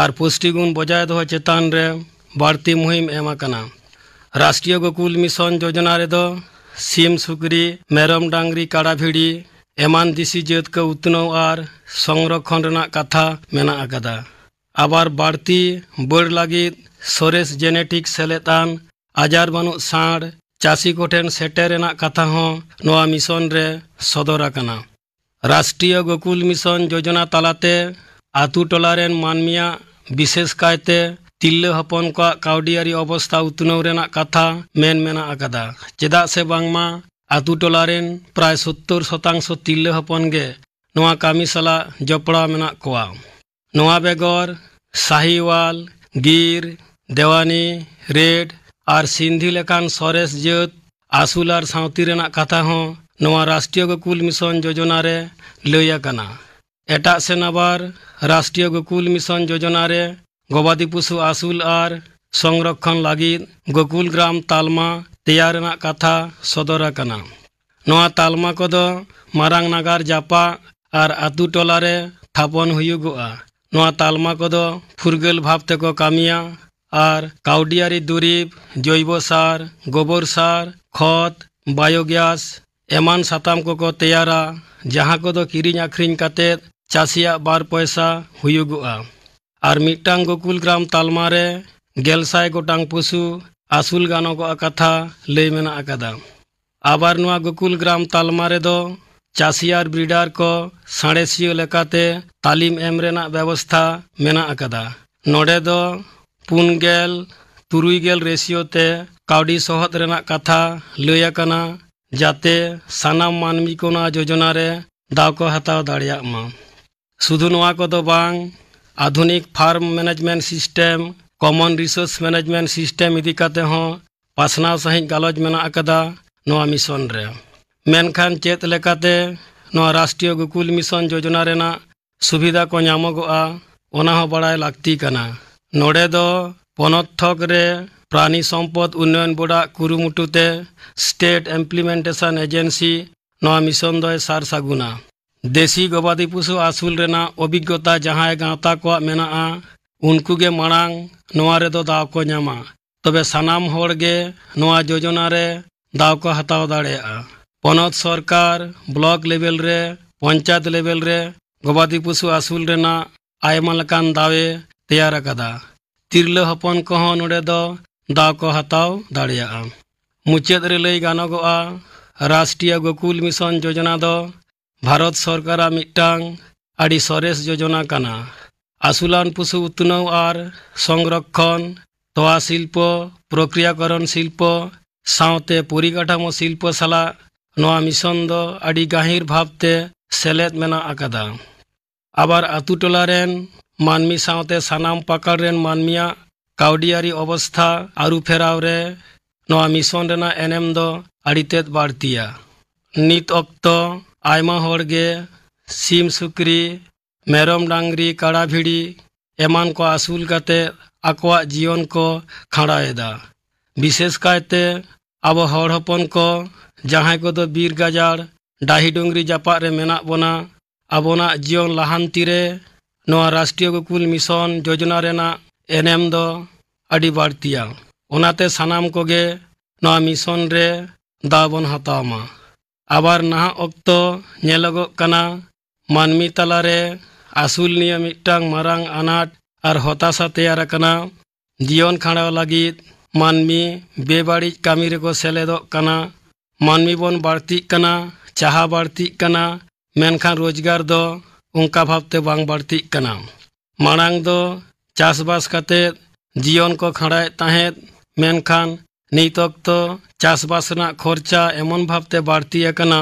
ᱟᱨ ᱯᱩᱥᱴᱤᱜᱩᱱ ᱵᱚᱡᱟᱭ ᱫᱚᱦᱚ ᱪᱮᱛᱟᱱ ᱨᱮ ᱵᱟᱹᱲᱛᱤ ᱢᱩᱦᱤᱢ ᱮᱢ ᱟᱠᱟᱱᱟ᱾ ᱨᱟᱥᱴᱨᱤᱭᱚ ᱜᱳᱠᱩᱞ ᱢᱤᱥᱚᱱ ᱡᱳᱡᱚᱱᱟ ᱨᱮᱫᱚ ᱥᱤᱢ, ᱥᱩᱠᱨᱤ, ᱢᱮᱨᱚᱢ, ᱰᱟᱝᱨᱤ, ᱠᱟᱰᱟ, ᱵᱷᱤᱲᱤ ᱮᱢᱟᱱ ᱫᱮᱥᱤ ᱡᱟᱹᱛ ᱠᱚ ᱩᱛᱱᱟᱹᱣ ᱟᱨ ᱥᱚᱝᱨᱚᱠᱷᱚᱱ ᱨᱮᱱᱟᱜ ᱠᱟᱛᱷᱟ ᱢᱮᱱᱟᱜ ᱟᱠᱟᱫᱟ᱾ ᱟᱵᱟᱨ ᱵᱟᱹᱲᱛᱤ ᱵᱟᱹᱲ ᱞᱟᱹᱜᱤᱫ ᱥᱚᱨᱮᱥ ᱡᱮᱱᱮᱴᱤᱠ ᱥᱮᱞᱮᱫ ᱟᱱ ᱟᱡᱟᱨ ᱵᱟᱹᱱᱩᱜ ᱥᱟᱸᱲ ᱪᱟᱹᱥᱤ ᱠᱚᱴᱷᱮᱱ ᱥᱮᱴᱮᱨ ᱨᱮᱱᱟᱜ ᱠᱟᱛᱷᱟ ᱦᱚᱸ ᱱᱚᱣᱟ ᱢᱤᱥᱚᱱ ᱨᱮ ᱥᱚᱫᱚᱨ ᱟᱠᱟᱱᱟ᱾ ᱨᱟᱥᱴᱨᱤᱭᱚ ᱜᱳᱠᱩᱞ ᱢᱤᱥᱚᱱ ᱡᱳᱡᱚᱱᱟ ᱛᱟᱞᱟᱛᱮ ᱟᱛᱳ ᱴᱚᱞᱟ ᱨᱮᱱ ᱢᱟᱹᱱᱢᱤᱭᱟᱜ, ᱵᱤᱥᱮᱥ ᱠᱟᱭᱛᱮ ᱛᱤᱨᱞᱟᱹ ᱦᱚᱯᱚᱱ ᱠᱚᱣᱟᱜ ᱠᱟᱹᱣᱰᱤᱭᱟᱹᱨᱤ ᱚᱵᱚᱥᱛᱷᱟ ᱩᱛᱱᱟᱹᱣ ᱨᱮᱱᱟᱜ ᱠᱟᱛᱷᱟ ᱢᱮᱱ ᱢᱮᱱᱟᱜ ᱟᱠᱟᱫᱟ, ᱪᱮᱫᱟᱜ ᱥᱮ ᱵᱟᱝᱢᱟ ᱟᱛᱳ ᱴᱚᱞᱟ ᱨᱮᱱ ᱯᱨᱟᱭ ᱥᱳᱛᱛᱳᱨ ᱥᱚᱛᱟᱝᱥᱚ ᱛᱤᱨᱞᱟᱹ ᱦᱚᱯᱚᱱ ᱜᱮ ᱱᱚᱣᱟ ᱠᱟᱹᱢᱤ ᱥᱟᱞᱟᱜ ᱡᱚᱯᱲᱟᱣ ᱢᱮᱱᱟᱜ ᱠᱚᱣᱟ᱾ ᱱᱚᱣᱟ ᱵᱮᱜᱚᱨ ᱥᱟᱦᱤᱣᱟᱞ, ᱜᱤᱨ, ᱫᱮᱣᱟᱱᱤ, ᱨᱮᱰ ᱟᱨ ᱥᱤᱱᱫᱷᱤ ᱞᱮᱠᱟᱱ ᱥᱚᱨᱮᱥ ᱡᱟᱹᱛ ᱟᱹᱥᱩᱞ ᱟᱨ ᱥᱟᱶᱛᱤ ᱨᱮᱱᱟᱜ ᱠᱟᱛᱷᱟ ᱦᱚᱸ ᱱᱚᱣᱟ ᱨᱟᱥᱴᱨᱤᱭᱚ ᱜᱳᱠᱩᱞ ᱢᱤᱥᱚᱱ ᱡᱳᱡᱚᱱᱟ ᱨᱮ ᱞᱟᱹᱭ ᱟᱠᱟᱱᱟ᱾ ᱮᱴᱟᱜ ᱥᱮᱱ ᱟᱵᱟᱨ ᱨᱟᱥᱴᱨᱤᱭᱚ ᱜᱳᱠᱩᱞ ᱢᱤᱥᱚᱱ ᱡᱳᱡᱚᱱᱟ ᱨᱮ ᱜᱚᱵᱟᱫᱤ ᱯᱚᱥᱩ ᱟᱹᱥᱩᱞ ᱟᱨ ᱥᱚᱝᱨᱚᱠᱷᱚᱱ ᱞᱟᱹᱜᱤᱫ ᱜᱳᱠᱩᱞ ᱜᱨᱟᱢ ᱛᱟᱞᱢᱟ ᱛᱮᱭᱟᱨ ᱨᱮᱱᱟᱜ ᱠᱟᱛᱷᱟ ᱥᱚᱫᱚᱨ ᱟᱠᱟᱱᱟ᱾ ᱱᱚᱣᱟ ᱛᱟᱞᱢᱟ ᱠᱚᱫᱚ ᱢᱟᱨᱟᱝ ᱱᱟᱜᱟᱨ ᱡᱟᱯᱟᱜ ᱟᱨ ᱟᱛᱳ ᱴᱚᱞᱟ ᱨᱮ ᱛᱷᱟᱯᱚᱱ ᱦᱩᱭᱩᱜᱚᱜᱼᱟ᱾ ᱱᱚᱣᱟ ᱛᱟᱞᱢᱟ ᱠᱚᱫᱚ ᱯᱷᱩᱨᱜᱟᱹᱞ ᱵᱷᱟᱵᱽ ᱛᱮᱠᱚ ᱠᱟᱹᱢᱤᱭᱟ ᱟᱨ ᱠᱟᱹᱣᱰᱤᱭᱟᱹᱨᱤ ᱫᱩᱨᱤᱵᱽ, ᱡᱳᱭᱵᱚ ᱥᱟᱨ, ᱜᱳᱵᱚᱨ ᱥᱟᱨ, ᱠᱷᱚᱛ, ᱵᱟᱭᱳᱜᱮᱥ ᱮᱢᱟᱱ ᱥᱟᱛᱟᱢ ᱠᱚᱠᱚ ᱛᱮᱭᱟᱨᱟ, ᱡᱟᱦᱟᱸ ᱠᱚᱫᱚ ᱠᱤᱨᱤᱧ ᱟᱹᱠᱷᱨᱤᱧ ᱠᱟᱛᱮ ᱪᱟᱹᱥᱤᱭᱟᱜ ᱵᱟᱨ ᱯᱚᱭᱥᱟ ᱦᱩᱭᱩᱜᱚᱜᱼᱟ᱾ ᱟᱨ ᱢᱤᱫᱴᱟᱝ ᱜᱳᱠᱩᱞ ᱜᱨᱟᱢ ᱛᱟᱞᱢᱟ ᱨᱮ ᱜᱮᱞ ᱥᱟᱭ ᱜᱚᱴᱟᱝ ᱯᱚᱥᱩ ᱟᱹᱥᱩᱞ ᱜᱟᱱᱚᱜᱚᱜᱼᱟ ᱠᱟᱛᱷᱟ ᱞᱟᱹᱭ ᱢᱮᱱᱟᱜ ᱟᱠᱟᱫᱟ᱾ ᱟᱵᱟᱨ ᱱᱚᱣᱟ ᱜᱳᱠᱩᱞ ᱜᱨᱟᱢ ᱛᱟᱞᱢᱟ ᱨᱮᱫᱚ ᱪᱟᱹᱥᱤ ᱟᱨ ᱵᱨᱤᱰᱟᱨ ᱠᱚ ᱥᱟᱬᱮᱥᱤᱭᱟᱹ ᱞᱮᱠᱟᱛᱮ ᱛᱟᱹᱞᱤᱢ ᱮᱢ ᱨᱮᱱᱟᱜ ᱵᱮᱵᱚᱥᱛᱷᱟ ᱢᱮᱱᱟᱜ ᱟᱠᱟᱫᱟ᱾ ᱱᱚᱰᱮ ᱫᱚ ᱯᱩᱱ ᱜᱮᱞ ᱛᱩᱨᱩᱭ ᱜᱮᱞ ᱨᱮᱥᱤᱭᱳ ᱛᱮ ᱠᱟᱹᱣᱰᱤ ᱥᱚᱦᱚᱫ ᱨᱮᱱᱟᱜ ᱠᱟᱛᱷᱟ ᱞᱟᱹᱭ ᱟᱠᱟᱱᱟ, ᱡᱟᱛᱮ ᱥᱟᱱᱟᱢ ᱢᱟᱹᱱᱢᱤ ᱠᱚ ᱱᱚᱣᱟ ᱡᱳᱡᱚᱱᱟ ᱨᱮ ᱫᱟᱣ ᱠᱚ ᱦᱟᱛᱟᱣ ᱫᱟᱲᱮᱭᱟᱜ ᱢᱟ᱾ ᱥᱩᱫᱷᱩ ᱱᱚᱣᱟ ᱠᱚᱫᱚ ᱵᱟᱝ, ᱟᱫᱷᱩᱱᱤᱠ farm management system, common resource management system ᱤᱫᱤ ᱠᱟᱛᱮ ᱦᱚᱸ ᱯᱟᱥᱱᱟᱣ ᱥᱟᱹᱦᱤᱡ ᱜᱟᱞᱚᱪ ᱢᱮᱱᱟᱜ ᱟᱠᱟᱫᱟ ᱱᱚᱣᱟ ᱢᱤᱥᱚᱱ ᱨᱮ᱾ ᱢᱮᱱᱠᱷᱟᱱ ᱪᱮᱫ ᱞᱮᱠᱟᱛᱮ ᱱᱚᱣᱟ ᱨᱟᱥᱴᱨᱤᱭᱚ ᱜᱳᱠᱩᱞ ᱢᱤᱥᱚᱱ ᱡᱳᱡᱚᱱᱟ ᱨᱮᱱᱟᱜ ᱥᱩᱵᱤᱫᱷᱟ ᱠᱚ ᱧᱟᱢᱚᱜᱚᱜᱼᱟ, ᱚᱱᱟ ᱦᱚᱸ ᱵᱟᱲᱟᱭ ᱞᱟᱹᱠᱛᱤ ᱠᱟᱱᱟ᱾ ᱱᱚᱰᱮ ᱫᱚ ᱯᱚᱱᱚᱛ ᱛᱷᱚᱠ ᱨᱮ ᱯᱨᱟᱱᱤ ᱥᱚᱢᱯᱚᱫ ᱩᱱᱱᱚᱭᱚᱱ ᱵᱳᱨᱰᱟᱜ ᱠᱩᱨᱩᱢᱩᱴᱩ ᱛᱮ ᱥᱴᱮᱴ ᱤᱢᱯᱞᱤᱢᱮᱱᱴᱮᱥᱚᱱ ᱮᱡᱮᱱᱥᱤ ᱱᱚᱣᱟ ᱢᱤᱥᱚᱱ ᱫᱚᱭ ᱥᱟᱨ ᱥᱟᱹᱜᱩᱱᱟ᱾ ᱫᱮᱥᱤ ᱜᱚᱵᱟᱫᱤ ᱯᱚᱥᱩ ᱟᱹᱥᱩᱞ ᱨᱮᱱᱟᱜ ᱚᱵᱷᱤᱜᱽᱜᱚᱛᱟ ᱡᱟᱦᱟᱸᱭ ᱜᱟᱶᱛᱟ ᱠᱚᱣᱟᱜ ᱢᱮᱱᱟᱜᱼᱟ, ᱩᱱᱠᱩ ᱜᱮ ᱢᱟᱲᱟᱝ ᱱᱚᱣᱟ ᱨᱮᱫᱚ ᱫᱟᱣ ᱠᱚ ᱧᱟᱢᱟ᱾ ᱛᱚᱵᱮ ᱥᱟᱱᱟᱢ ᱦᱚᱲ ᱜᱮ ᱱᱚᱣᱟ ᱡᱳᱡᱚᱱᱟ ᱨᱮ ᱫᱟᱣ ᱠᱚ ᱦᱟᱛᱟᱣ ᱫᱟᱲᱮᱭᱟᱜᱼᱟ᱾ ᱯᱚᱱᱚᱛ ᱥᱚᱨᱠᱟᱨ, ᱵᱞᱚᱠ ᱞᱮᱵᱮᱞ ᱨᱮ, ᱯᱚᱧᱪᱟᱭᱮᱛ ᱞᱮᱵᱮᱞ ᱨᱮ ᱜᱚᱵᱟᱫᱤ ᱯᱚᱥᱩ ᱟᱹᱥᱩᱞ ᱨᱮᱱᱟᱜ ᱟᱭᱢᱟ ᱞᱮᱠᱟᱱ ᱫᱟᱣᱮ ᱛᱮᱭᱟᱨ ᱟᱠᱟᱫᱟ᱾ ᱛᱤᱨᱞᱟᱹ ᱦᱚᱯᱚᱱ ᱠᱚᱦᱚᱸ ᱱᱚᱰᱮ ᱫᱚ ᱫᱟᱣ ᱠᱚ ᱦᱟᱛᱟᱣ ᱫᱟᱲᱮᱭᱟᱜᱼᱟ᱾ ᱢᱩᱪᱟᱹᱫ ᱨᱮ ᱞᱟᱹᱭ ᱜᱟᱱᱚᱜᱚᱜᱼᱟ, ᱨᱟᱥᱴᱨᱤᱭᱚ ᱜᱳᱠᱩᱞ ᱢᱤᱥᱚᱱ ᱡᱳᱡᱚᱱᱟ ᱫᱚ ᱵᱷᱟᱨᱚᱛ ᱥᱚᱨᱠᱟᱨᱟᱜ ᱢᱤᱫᱴᱟᱝ ᱟᱹᱰᱤ ᱥᱚᱨᱮᱥ ᱡᱳᱡᱚᱱᱟ ᱠᱟᱱᱟ᱾ ᱟᱹᱥᱩᱞᱟᱱ ᱯᱚᱥᱩ ᱩᱛᱱᱟᱹᱣ ᱟᱨ ᱥᱚᱝᱨᱚᱠᱷᱚᱱ, ᱛᱚᱣᱟ ᱥᱤᱞᱯᱚ, ᱯᱨᱚᱠᱨᱤᱭᱟᱠᱚᱨᱚᱱ ᱥᱤᱞᱯᱚ, ᱥᱟᱶᱛᱮ ᱯᱚᱨᱤᱠᱟᱴᱷᱟᱢᱳ ᱥᱤᱞᱯᱚ ᱥᱟᱞᱟᱜ ᱱᱚᱣᱟ mission ᱫᱚ ᱟᱹᱰᱤ ᱜᱟᱹᱦᱤᱨ ᱵᱷᱟᱵᱽᱛᱮ ᱥᱮᱞᱮᱫ ᱢᱮᱱᱟᱜ ᱟᱠᱟᱫᱟ᱾ ᱟᱵᱟᱨ ᱟᱛᱳ ᱴᱚᱞᱟ ᱨᱮᱱ ᱢᱟᱹᱱᱢᱤ ᱥᱟᱶᱛᱮ ᱥᱟᱱᱟᱢ ᱯᱟᱠᱟᱲ ᱨᱮᱱ ᱢᱟᱹᱱᱢᱤᱭᱟᱜ ᱠᱟᱹᱣᱰᱤᱭᱟᱹᱨᱤ ᱚᱵᱚᱥᱛᱷᱟ ᱟᱹᱨᱩ ᱯᱷᱮᱨᱟᱣ ᱨᱮ ᱱᱚᱣᱟ mission ᱨᱮᱱᱟᱜ ᱮᱱᱮᱢ ᱫᱚ ᱟᱹᱰᱤ ᱛᱮᱫ ᱵᱟᱹᱲᱛᱤᱭᱟ᱾ ᱱᱤᱛ ᱚᱠᱛᱚ ᱟᱭᱢᱟ ᱦᱚᱲ ᱜᱮ ᱥᱤᱢ ᱥᱩᱠᱨᱤ, ᱢᱮᱨᱚᱢ ᱰᱟᱝᱨᱤ, ᱠᱟᱲᱟ ᱵᱷᱤᱲᱤ ᱮᱢᱟᱱ ᱠᱚ ᱟᱹᱥᱩᱞ ᱠᱟᱛᱮ ᱟᱠᱚᱣᱟᱜ ᱡᱤᱭᱚᱱ ᱠᱚ ᱠᱷᱟᱸᱰᱟᱣ ᱮᱫᱟ᱾ ᱵᱤᱥᱮᱥ ᱠᱟᱭᱛᱮ ᱟᱵᱚ ᱦᱚᱲ ᱦᱚᱯᱚᱱ ᱠᱚ ᱡᱟᱦᱟᱸᱭ ᱠᱚᱫᱚ ᱵᱤᱨ ᱜᱟᱡᱟᱲ, ᱰᱟᱹᱦᱤ ᱰᱩᱝᱨᱤ ᱡᱟᱯᱟᱜ ᱨᱮ ᱢᱮᱱᱟᱜ ᱵᱚᱱᱟ, ᱟᱵᱚᱱᱟᱜ ᱡᱤᱭᱚᱱ ᱞᱟᱦᱟᱱᱛᱤ ᱨᱮ ᱱᱚᱣᱟ ᱨᱟᱥᱴᱨᱤᱭᱚ ᱜᱳᱠᱩᱞ mission ᱡᱳᱡᱚᱱᱟ ᱨᱮᱱᱟᱜ ᱮᱱᱮᱢ ᱫᱚ ᱟᱹᱰᱤ ᱵᱟᱹᱲᱛᱤᱭᱟ᱾ ᱚᱱᱟᱛᱮ ᱥᱟᱱᱟᱢ ᱠᱚᱜᱮ ᱱᱚᱣᱟ mission ᱨᱮ ᱫᱟᱣ ᱵᱚᱱ ᱦᱟᱛᱟᱣ ᱢᱟ᱾ ᱟᱵᱟᱨ ᱱᱟᱦᱟᱜ ᱚᱠᱛᱚ ᱧᱮᱞᱚᱜᱚᱜ ᱠᱟᱱᱟ, ᱢᱟᱹᱱᱢᱤ ᱛᱟᱞᱟᱨᱮ ᱟᱹᱥᱩᱞ ᱱᱤᱭᱟᱹ ᱢᱤᱫᱴᱟᱝ ᱢᱟᱨᱟᱝ ᱟᱱᱟᱴ ᱟᱨ ᱦᱚᱛᱟᱥᱟ ᱛᱮᱭᱟᱨ ᱟᱠᱟᱱᱟ᱾ ᱡᱤᱭᱚᱱ ᱠᱷᱟᱸᱰᱟᱣ ᱞᱟᱹᱜᱤᱫ ᱢᱟᱹᱱᱢᱤ ᱵᱮᱵᱟᱹᱲᱤᱡ ᱠᱟᱹᱢᱤ ᱨᱮᱠᱚ ᱥᱮᱞᱮᱫᱚᱜ ᱠᱟᱱᱟ᱾ ᱢᱟᱹᱱᱢᱤ ᱵᱚᱱ ᱵᱟᱹᱲᱛᱤᱜ ᱠᱟᱱᱟ, ᱪᱟᱦᱟ ᱵᱟᱹᱲᱛᱤᱜ ᱠᱟᱱᱟ, ᱢᱮᱱᱠᱷᱟᱱ ᱨᱳᱡᱽᱜᱟᱨ ᱫᱚ ᱚᱱᱠᱟ ᱵᱷᱟᱵᱽᱛᱮ ᱵᱟᱝ ᱵᱟᱹᱲᱛᱤᱜ ᱠᱟᱱᱟ᱾ ᱢᱟᱲᱟᱝ ᱫᱚ ᱪᱟᱥᱵᱟᱥ ᱠᱟᱛᱮ ᱡᱤᱭᱚᱱ ᱠᱚ ᱠᱷᱟᱸᱰᱟᱣᱮᱫ ᱛᱟᱦᱮᱸᱫ, ᱢᱮᱱᱠᱷᱟᱱ ᱱᱤᱛ ᱚᱠᱛᱚ ᱪᱟᱥᱵᱟᱥ ᱨᱮᱱᱟᱜ ᱠᱷᱚᱨᱪᱟ ᱮᱢᱚᱱ ᱵᱷᱟᱵᱽᱛᱮ ᱵᱟᱹᱲᱛᱤ ᱟᱠᱟᱱᱟ,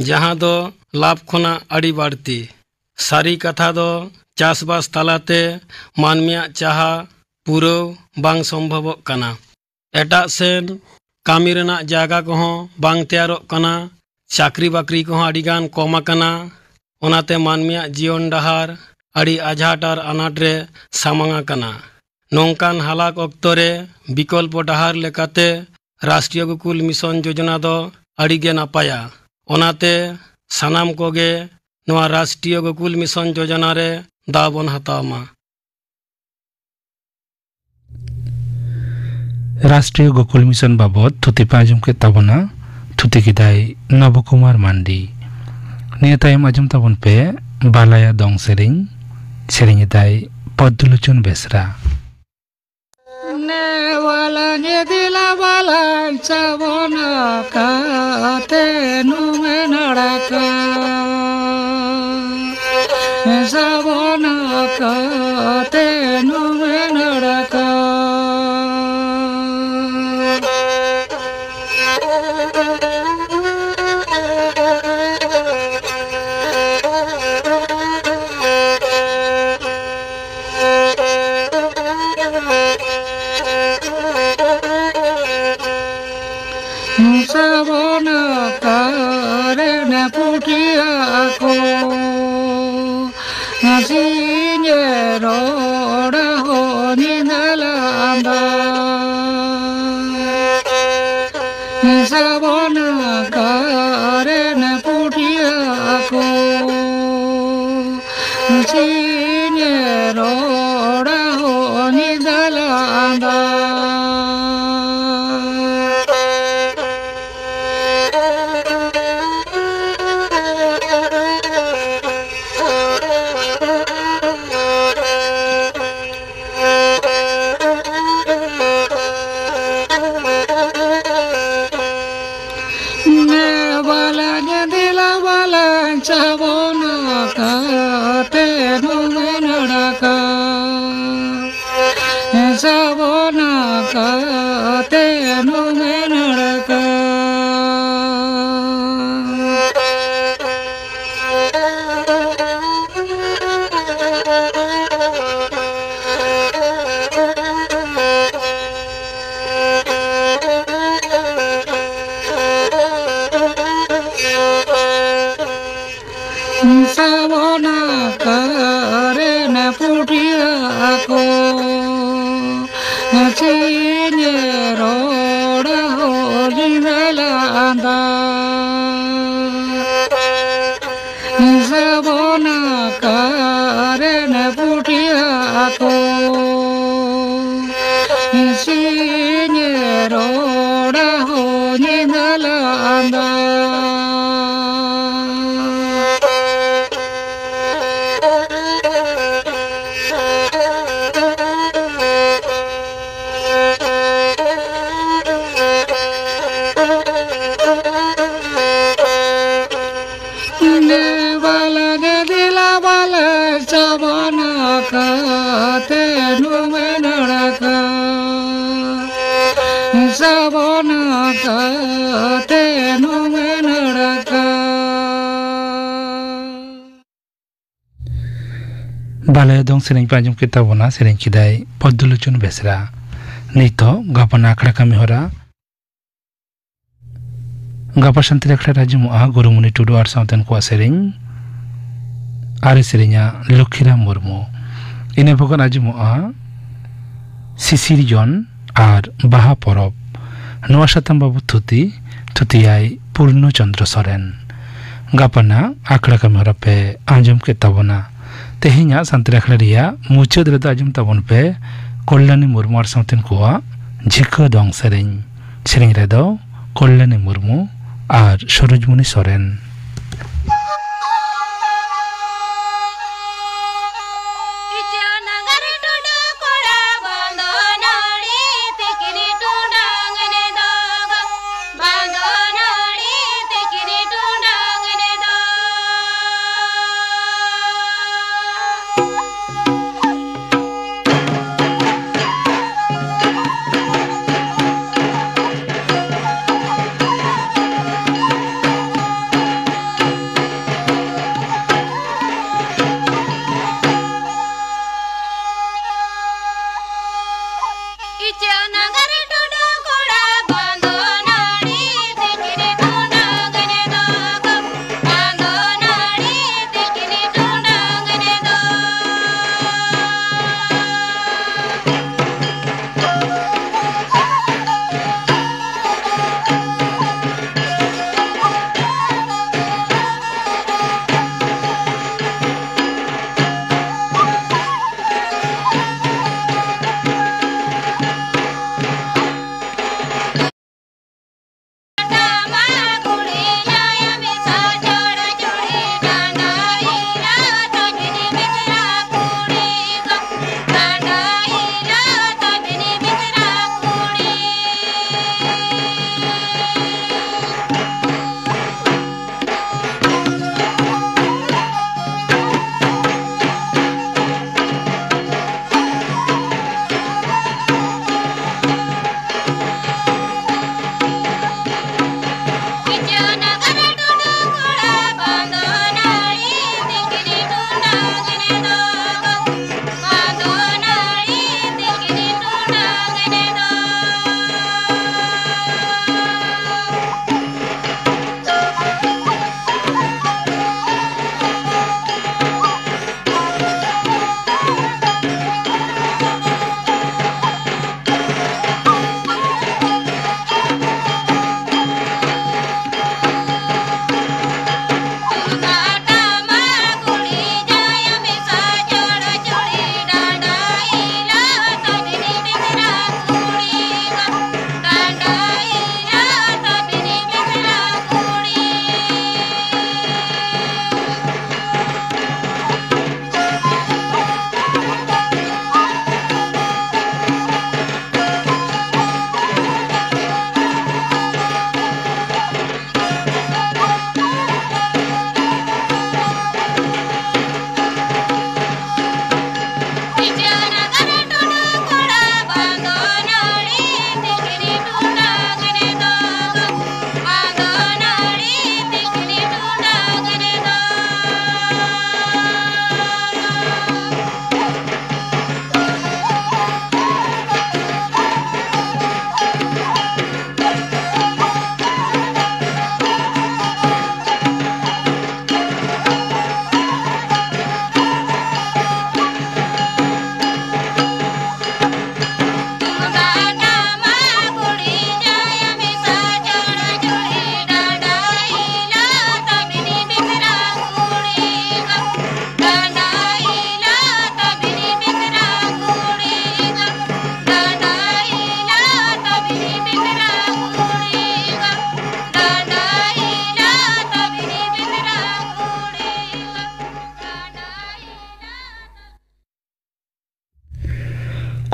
ᱡᱟᱦᱟᱸ ᱫᱚ ᱞᱟᱵᱷ ᱠᱷᱚᱱᱟᱜ ᱟᱹᱰᱤ ᱵᱟᱹᱲᱛᱤ᱾ ᱥᱟᱹᱨᱤ ᱠᱟᱛᱷᱟ ᱫᱚ, ᱪᱟᱥᱵᱟᱥ ᱛᱟᱞᱟᱛᱮ ᱢᱟᱹᱱᱢᱤᱭᱟᱜ ᱪᱟᱦᱟ ᱯᱩᱨᱟᱹᱣ ᱵᱟᱝ ᱥᱚᱢᱵᱷᱚᱵᱚᱜ ᱠᱟᱱᱟ᱾ ᱮᱴᱟᱜ ᱥᱮᱱ ᱠᱟᱹᱢᱤ ᱨᱮᱱᱟᱜ ᱡᱟᱭᱜᱟ ᱠᱚᱦᱚᱸ ᱵᱟᱝ ᱛᱮᱭᱟᱨᱚᱜ ᱠᱟᱱᱟ, ᱪᱟᱹᱠᱨᱤ ᱵᱟᱹᱠᱨᱤ ᱠᱚᱦᱚᱸ ᱟᱹᱰᱤ ᱜᱟᱱ ᱠᱚᱢ ᱟᱠᱟᱱᱟ᱾ ᱚᱱᱟᱛᱮ ᱢᱟᱹᱱᱢᱤᱭᱟᱜ ᱡᱤᱭᱚᱱ ᱰᱟᱦᱟᱨ ᱟᱹᱰᱤ ᱟᱡᱷᱟᱴ ᱟᱨ ᱟᱱᱟᱴ ᱨᱮ ᱥᱟᱢᱟᱝ ᱟᱠᱟᱱᱟ᱾ ᱱᱚᱝᱠᱟᱱ ᱦᱟᱞᱟᱠ ᱚᱠᱛᱚ ᱨᱮ ᱵᱤᱠᱚᱞᱯᱚ ᱰᱟᱦᱟᱨ ᱞᱮᱠᱟᱛᱮ ᱨᱟᱥᱴᱨᱤᱭᱚ ᱜᱳᱠᱩᱞ mission ᱡᱳᱡᱚᱱᱟ ᱫᱚ ᱟᱹᱰᱤ ᱜᱮ ᱱᱟᱯᱟᱭᱟ᱾ ᱚᱱᱟᱛᱮ ᱥᱟᱱᱟᱢ ᱠᱚᱜᱮ ᱱᱚᱣᱟ ᱨᱟᱥᱴᱨᱤᱭᱚ ᱜᱳᱠᱩᱞ mission ᱡᱳᱡᱚᱱᱟ ᱨᱮ ᱫᱟᱣ ᱵᱚᱱ ᱦᱟᱛᱟᱣ ᱢᱟ᱾ ᱨᱟᱥᱴᱨᱤᱭᱚ ᱜᱳᱠᱩᱞ mission ᱵᱟᱵᱚᱫ ᱛᱷᱩᱛᱤ ᱯᱮ ᱟᱸᱡᱚᱢ ᱠᱮᱫ ᱛᱟᱵᱚᱱᱟ᱾ ᱛᱷᱩᱛᱤ ᱠᱮᱫᱟᱭ ᱱᱚᱵᱚ ᱠᱩᱢᱟᱨ ᱢᱟᱱᱰᱤ᱾ ᱱᱤᱭᱟᱹ ᱛᱟᱭᱚᱢ ᱟᱸᱡᱚᱢ ᱛᱟᱵᱚᱱ ᱯᱮ ᱵᱟᱞᱟᱭᱟ ᱫᱚᱝ ᱥᱮᱨᱮᱧ᱾ ᱥᱮᱨᱮᱧ ᱮᱫᱟᱭ ᱯᱚᱫᱽᱫᱩᱞᱳᱪᱚᱱ ᱵᱮᱥᱨᱟ᱾ ᱱᱮᱣᱟᱞᱟᱧ ᱫᱤᱞᱟ ᱵᱟᱞᱟᱧ ᱥᱟᱵᱚᱱ ᱟᱠᱟᱛᱮ ᱱᱩᱢᱮ ᱱᱟᱲᱟᱠᱟ᱾ ᱥᱟᱵᱚᱱ ᱟᱠᱟᱛᱮ ᱱᱩᱢᱮ ᱱᱟᱲᱟᱠᱟ᱾ ᱥᱤᱧ ᱨᱚᱲ ᱦᱚᱸ ᱧᱤᱫᱟᱹ ᱞᱟᱸᱫᱟ᱾ ᱥᱟᱵᱚᱱ ᱠᱟᱨᱮᱱ ᱯᱩᱴᱷᱤᱭᱟᱹ ᱠᱚ᱾ ᱥᱤᱧ ᱨᱚᱲ ᱦᱚᱸ ᱧᱤᱫᱟᱹ ᱞᱟᱸᱫᱟ᱾ ᱵᱟᱞᱟᱧ ᱫᱮᱞᱟ ᱵᱟᱞᱟᱧ ᱥᱟᱵᱚᱱ ᱠᱟᱛᱮ ᱱᱩᱢᱮ ᱱᱟᱲᱠᱟ᱾ ᱥᱟᱵᱚᱱ ᱠᱟᱛᱮ ᱱᱩᱢᱮ ᱱᱟᱲᱠᱟ᱾ ᱥᱟᱵᱚᱱ ᱠᱟᱨᱮᱱ ᱯᱩᱴᱷᱤᱭᱟᱹ ᱠᱚ᱾ ᱥᱤᱧ ᱨᱚᱲ ᱦᱚᱸ ᱧᱤᱫᱟᱹ ᱞᱟᱸᱫᱟ᱾ ᱥᱟᱵᱚᱱ ᱠᱟᱨᱮᱱ ᱯᱩᱴᱷᱤᱭᱟᱹ ᱠᱚ᱾ ᱥᱤᱧ ᱨᱚᱲ ᱦᱚᱸ ᱧᱤᱫᱟᱹ ᱞᱟᱸᱫᱟ᱾ ᱵᱟᱞᱮ ᱫᱮᱞᱟ ᱵᱟᱞᱮ ᱥᱟᱵᱚᱱ ᱠᱟᱛᱮ ᱱᱩᱢᱮ ᱱᱟᱲᱠᱟ᱾ ᱥᱟᱵᱚᱱ ᱠᱟᱛᱮ ᱱᱩᱢᱮ ᱱᱟᱲᱠᱟ᱾ ᱵᱟᱞᱮ ᱫᱚᱝ ᱥᱮᱨᱮᱧ ᱯᱮ ᱟᱸᱡᱚᱢ ᱠᱮᱫ ᱛᱟᱵᱚᱱᱟ, ᱥᱮᱨᱮᱧ ᱠᱮᱫᱟᱭ ᱯᱚᱫᱽᱫᱩᱞᱳᱪᱚᱱ ᱵᱮᱥᱨᱟ᱾ ᱱᱤᱛᱚᱜ ᱜᱟᱯᱟᱱ ᱟᱠᱷᱲᱟ ᱠᱟᱹᱢᱤ ᱦᱚᱨᱟ᱾ ᱜᱟᱯᱟ ᱥᱟᱱᱛᱟᱲᱤ ᱟᱠᱷᱲᱟ ᱨᱮ ᱟᱸᱡᱚᱢᱚᱜᱼᱟ ᱜᱩᱨᱩᱢᱩᱱᱤ ᱴᱩᱰᱩ ᱟᱨ ᱥᱟᱶᱛᱮᱱ ᱠᱚᱣᱟᱜ ᱥᱮᱨᱮᱧ᱾ ᱟᱨᱮ ᱥᱮᱨᱮᱧᱟ ᱞᱚᱠᱠᱷᱤᱨᱟᱢ ᱢᱩᱨᱢᱩ᱾ ᱤᱱᱟᱹ ᱵᱮᱜᱚᱨ ᱟᱸᱡᱚᱢᱚᱜᱼᱟ ᱥᱤᱥᱤᱨᱡᱚᱱ ᱟᱨ ᱵᱟᱦᱟ ᱯᱚᱨᱚᱵᱽ᱾ ᱱᱚᱣᱟ ᱥᱟᱛᱟᱢ ᱵᱟᱵᱚᱫ ᱛᱷᱩᱛᱤ, ᱛᱷᱩᱛᱤᱭᱟᱭ ᱯᱩᱨᱱᱚ ᱪᱚᱱᱫᱨᱚ ᱥᱚᱨᱮᱱ᱾ ᱜᱟᱯᱟᱱᱟᱜ ᱟᱠᱷᱲᱟ ᱠᱟᱹᱢᱤ ᱦᱚᱨᱟ ᱯᱮ ᱟᱸᱡᱚᱢ ᱠᱮᱫ ᱛᱟᱵᱚᱱᱟ᱾ ᱛᱮᱦᱮᱧᱟᱜ ᱥᱟᱱᱛᱟᱲᱤ ᱟᱠᱷᱲᱟ ᱨᱮᱭᱟᱜ ᱢᱩᱪᱟᱹᱫ ᱨᱮᱫᱚ ᱟᱸᱡᱚᱢ ᱛᱟᱵᱚᱱ ᱯᱮ ᱠᱚᱞᱭᱟᱱᱤ ᱢᱩᱨᱢᱩ ᱟᱨ ᱥᱟᱶᱛᱮᱱ ᱠᱚᱣᱟᱜ ᱡᱷᱤᱠᱟᱹ ᱫᱚᱝ ᱥᱮᱨᱮᱧ᱾ ᱥᱮᱨᱮᱧ ᱨᱮᱫᱚ ᱠᱚᱞᱭᱟᱱᱤ ᱢᱩᱨᱢᱩ ᱟᱨ ᱥᱚᱨᱳᱡᱽᱢᱩᱱᱤ ᱥᱚᱨᱮᱱ᱾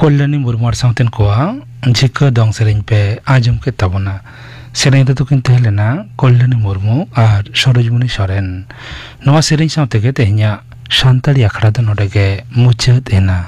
ᱠᱚᱞᱭᱟᱱᱤ ᱢᱩᱨᱢᱩ ᱟᱨ ᱥᱟᱶᱛᱮᱱ ᱠᱚᱣᱟᱜ ᱡᱷᱤᱠᱟᱹ ᱫᱚᱝ ᱥᱮᱨᱮᱧ ᱯᱮ ᱟᱸᱡᱚᱢ ᱠᱮᱫ ᱛᱟᱵᱚᱱᱟ᱾ ᱥᱮᱨᱮᱧ ᱨᱮᱫᱚ ᱠᱤᱱ ᱛᱟᱦᱮᱸ ᱞᱮᱱᱟ ᱠᱚᱞᱭᱟᱱᱤ ᱢᱩᱨᱢᱩ ᱟᱨ ᱥᱚᱨᱳᱡᱽᱢᱚᱱᱤ ᱥᱚᱨᱮᱱ᱾ ᱱᱚᱣᱟ ᱥᱮᱨᱮᱧ ᱥᱟᱶ ᱛᱮᱜᱮ ᱛᱮᱦᱮᱧᱟᱜ ᱥᱟᱱᱛᱟᱲᱤ ᱟᱠᱷᱲᱟ ᱫᱚ ᱱᱚᱰᱮ ᱜᱮ ᱢᱩᱪᱟᱹᱫ ᱮᱱᱟ᱾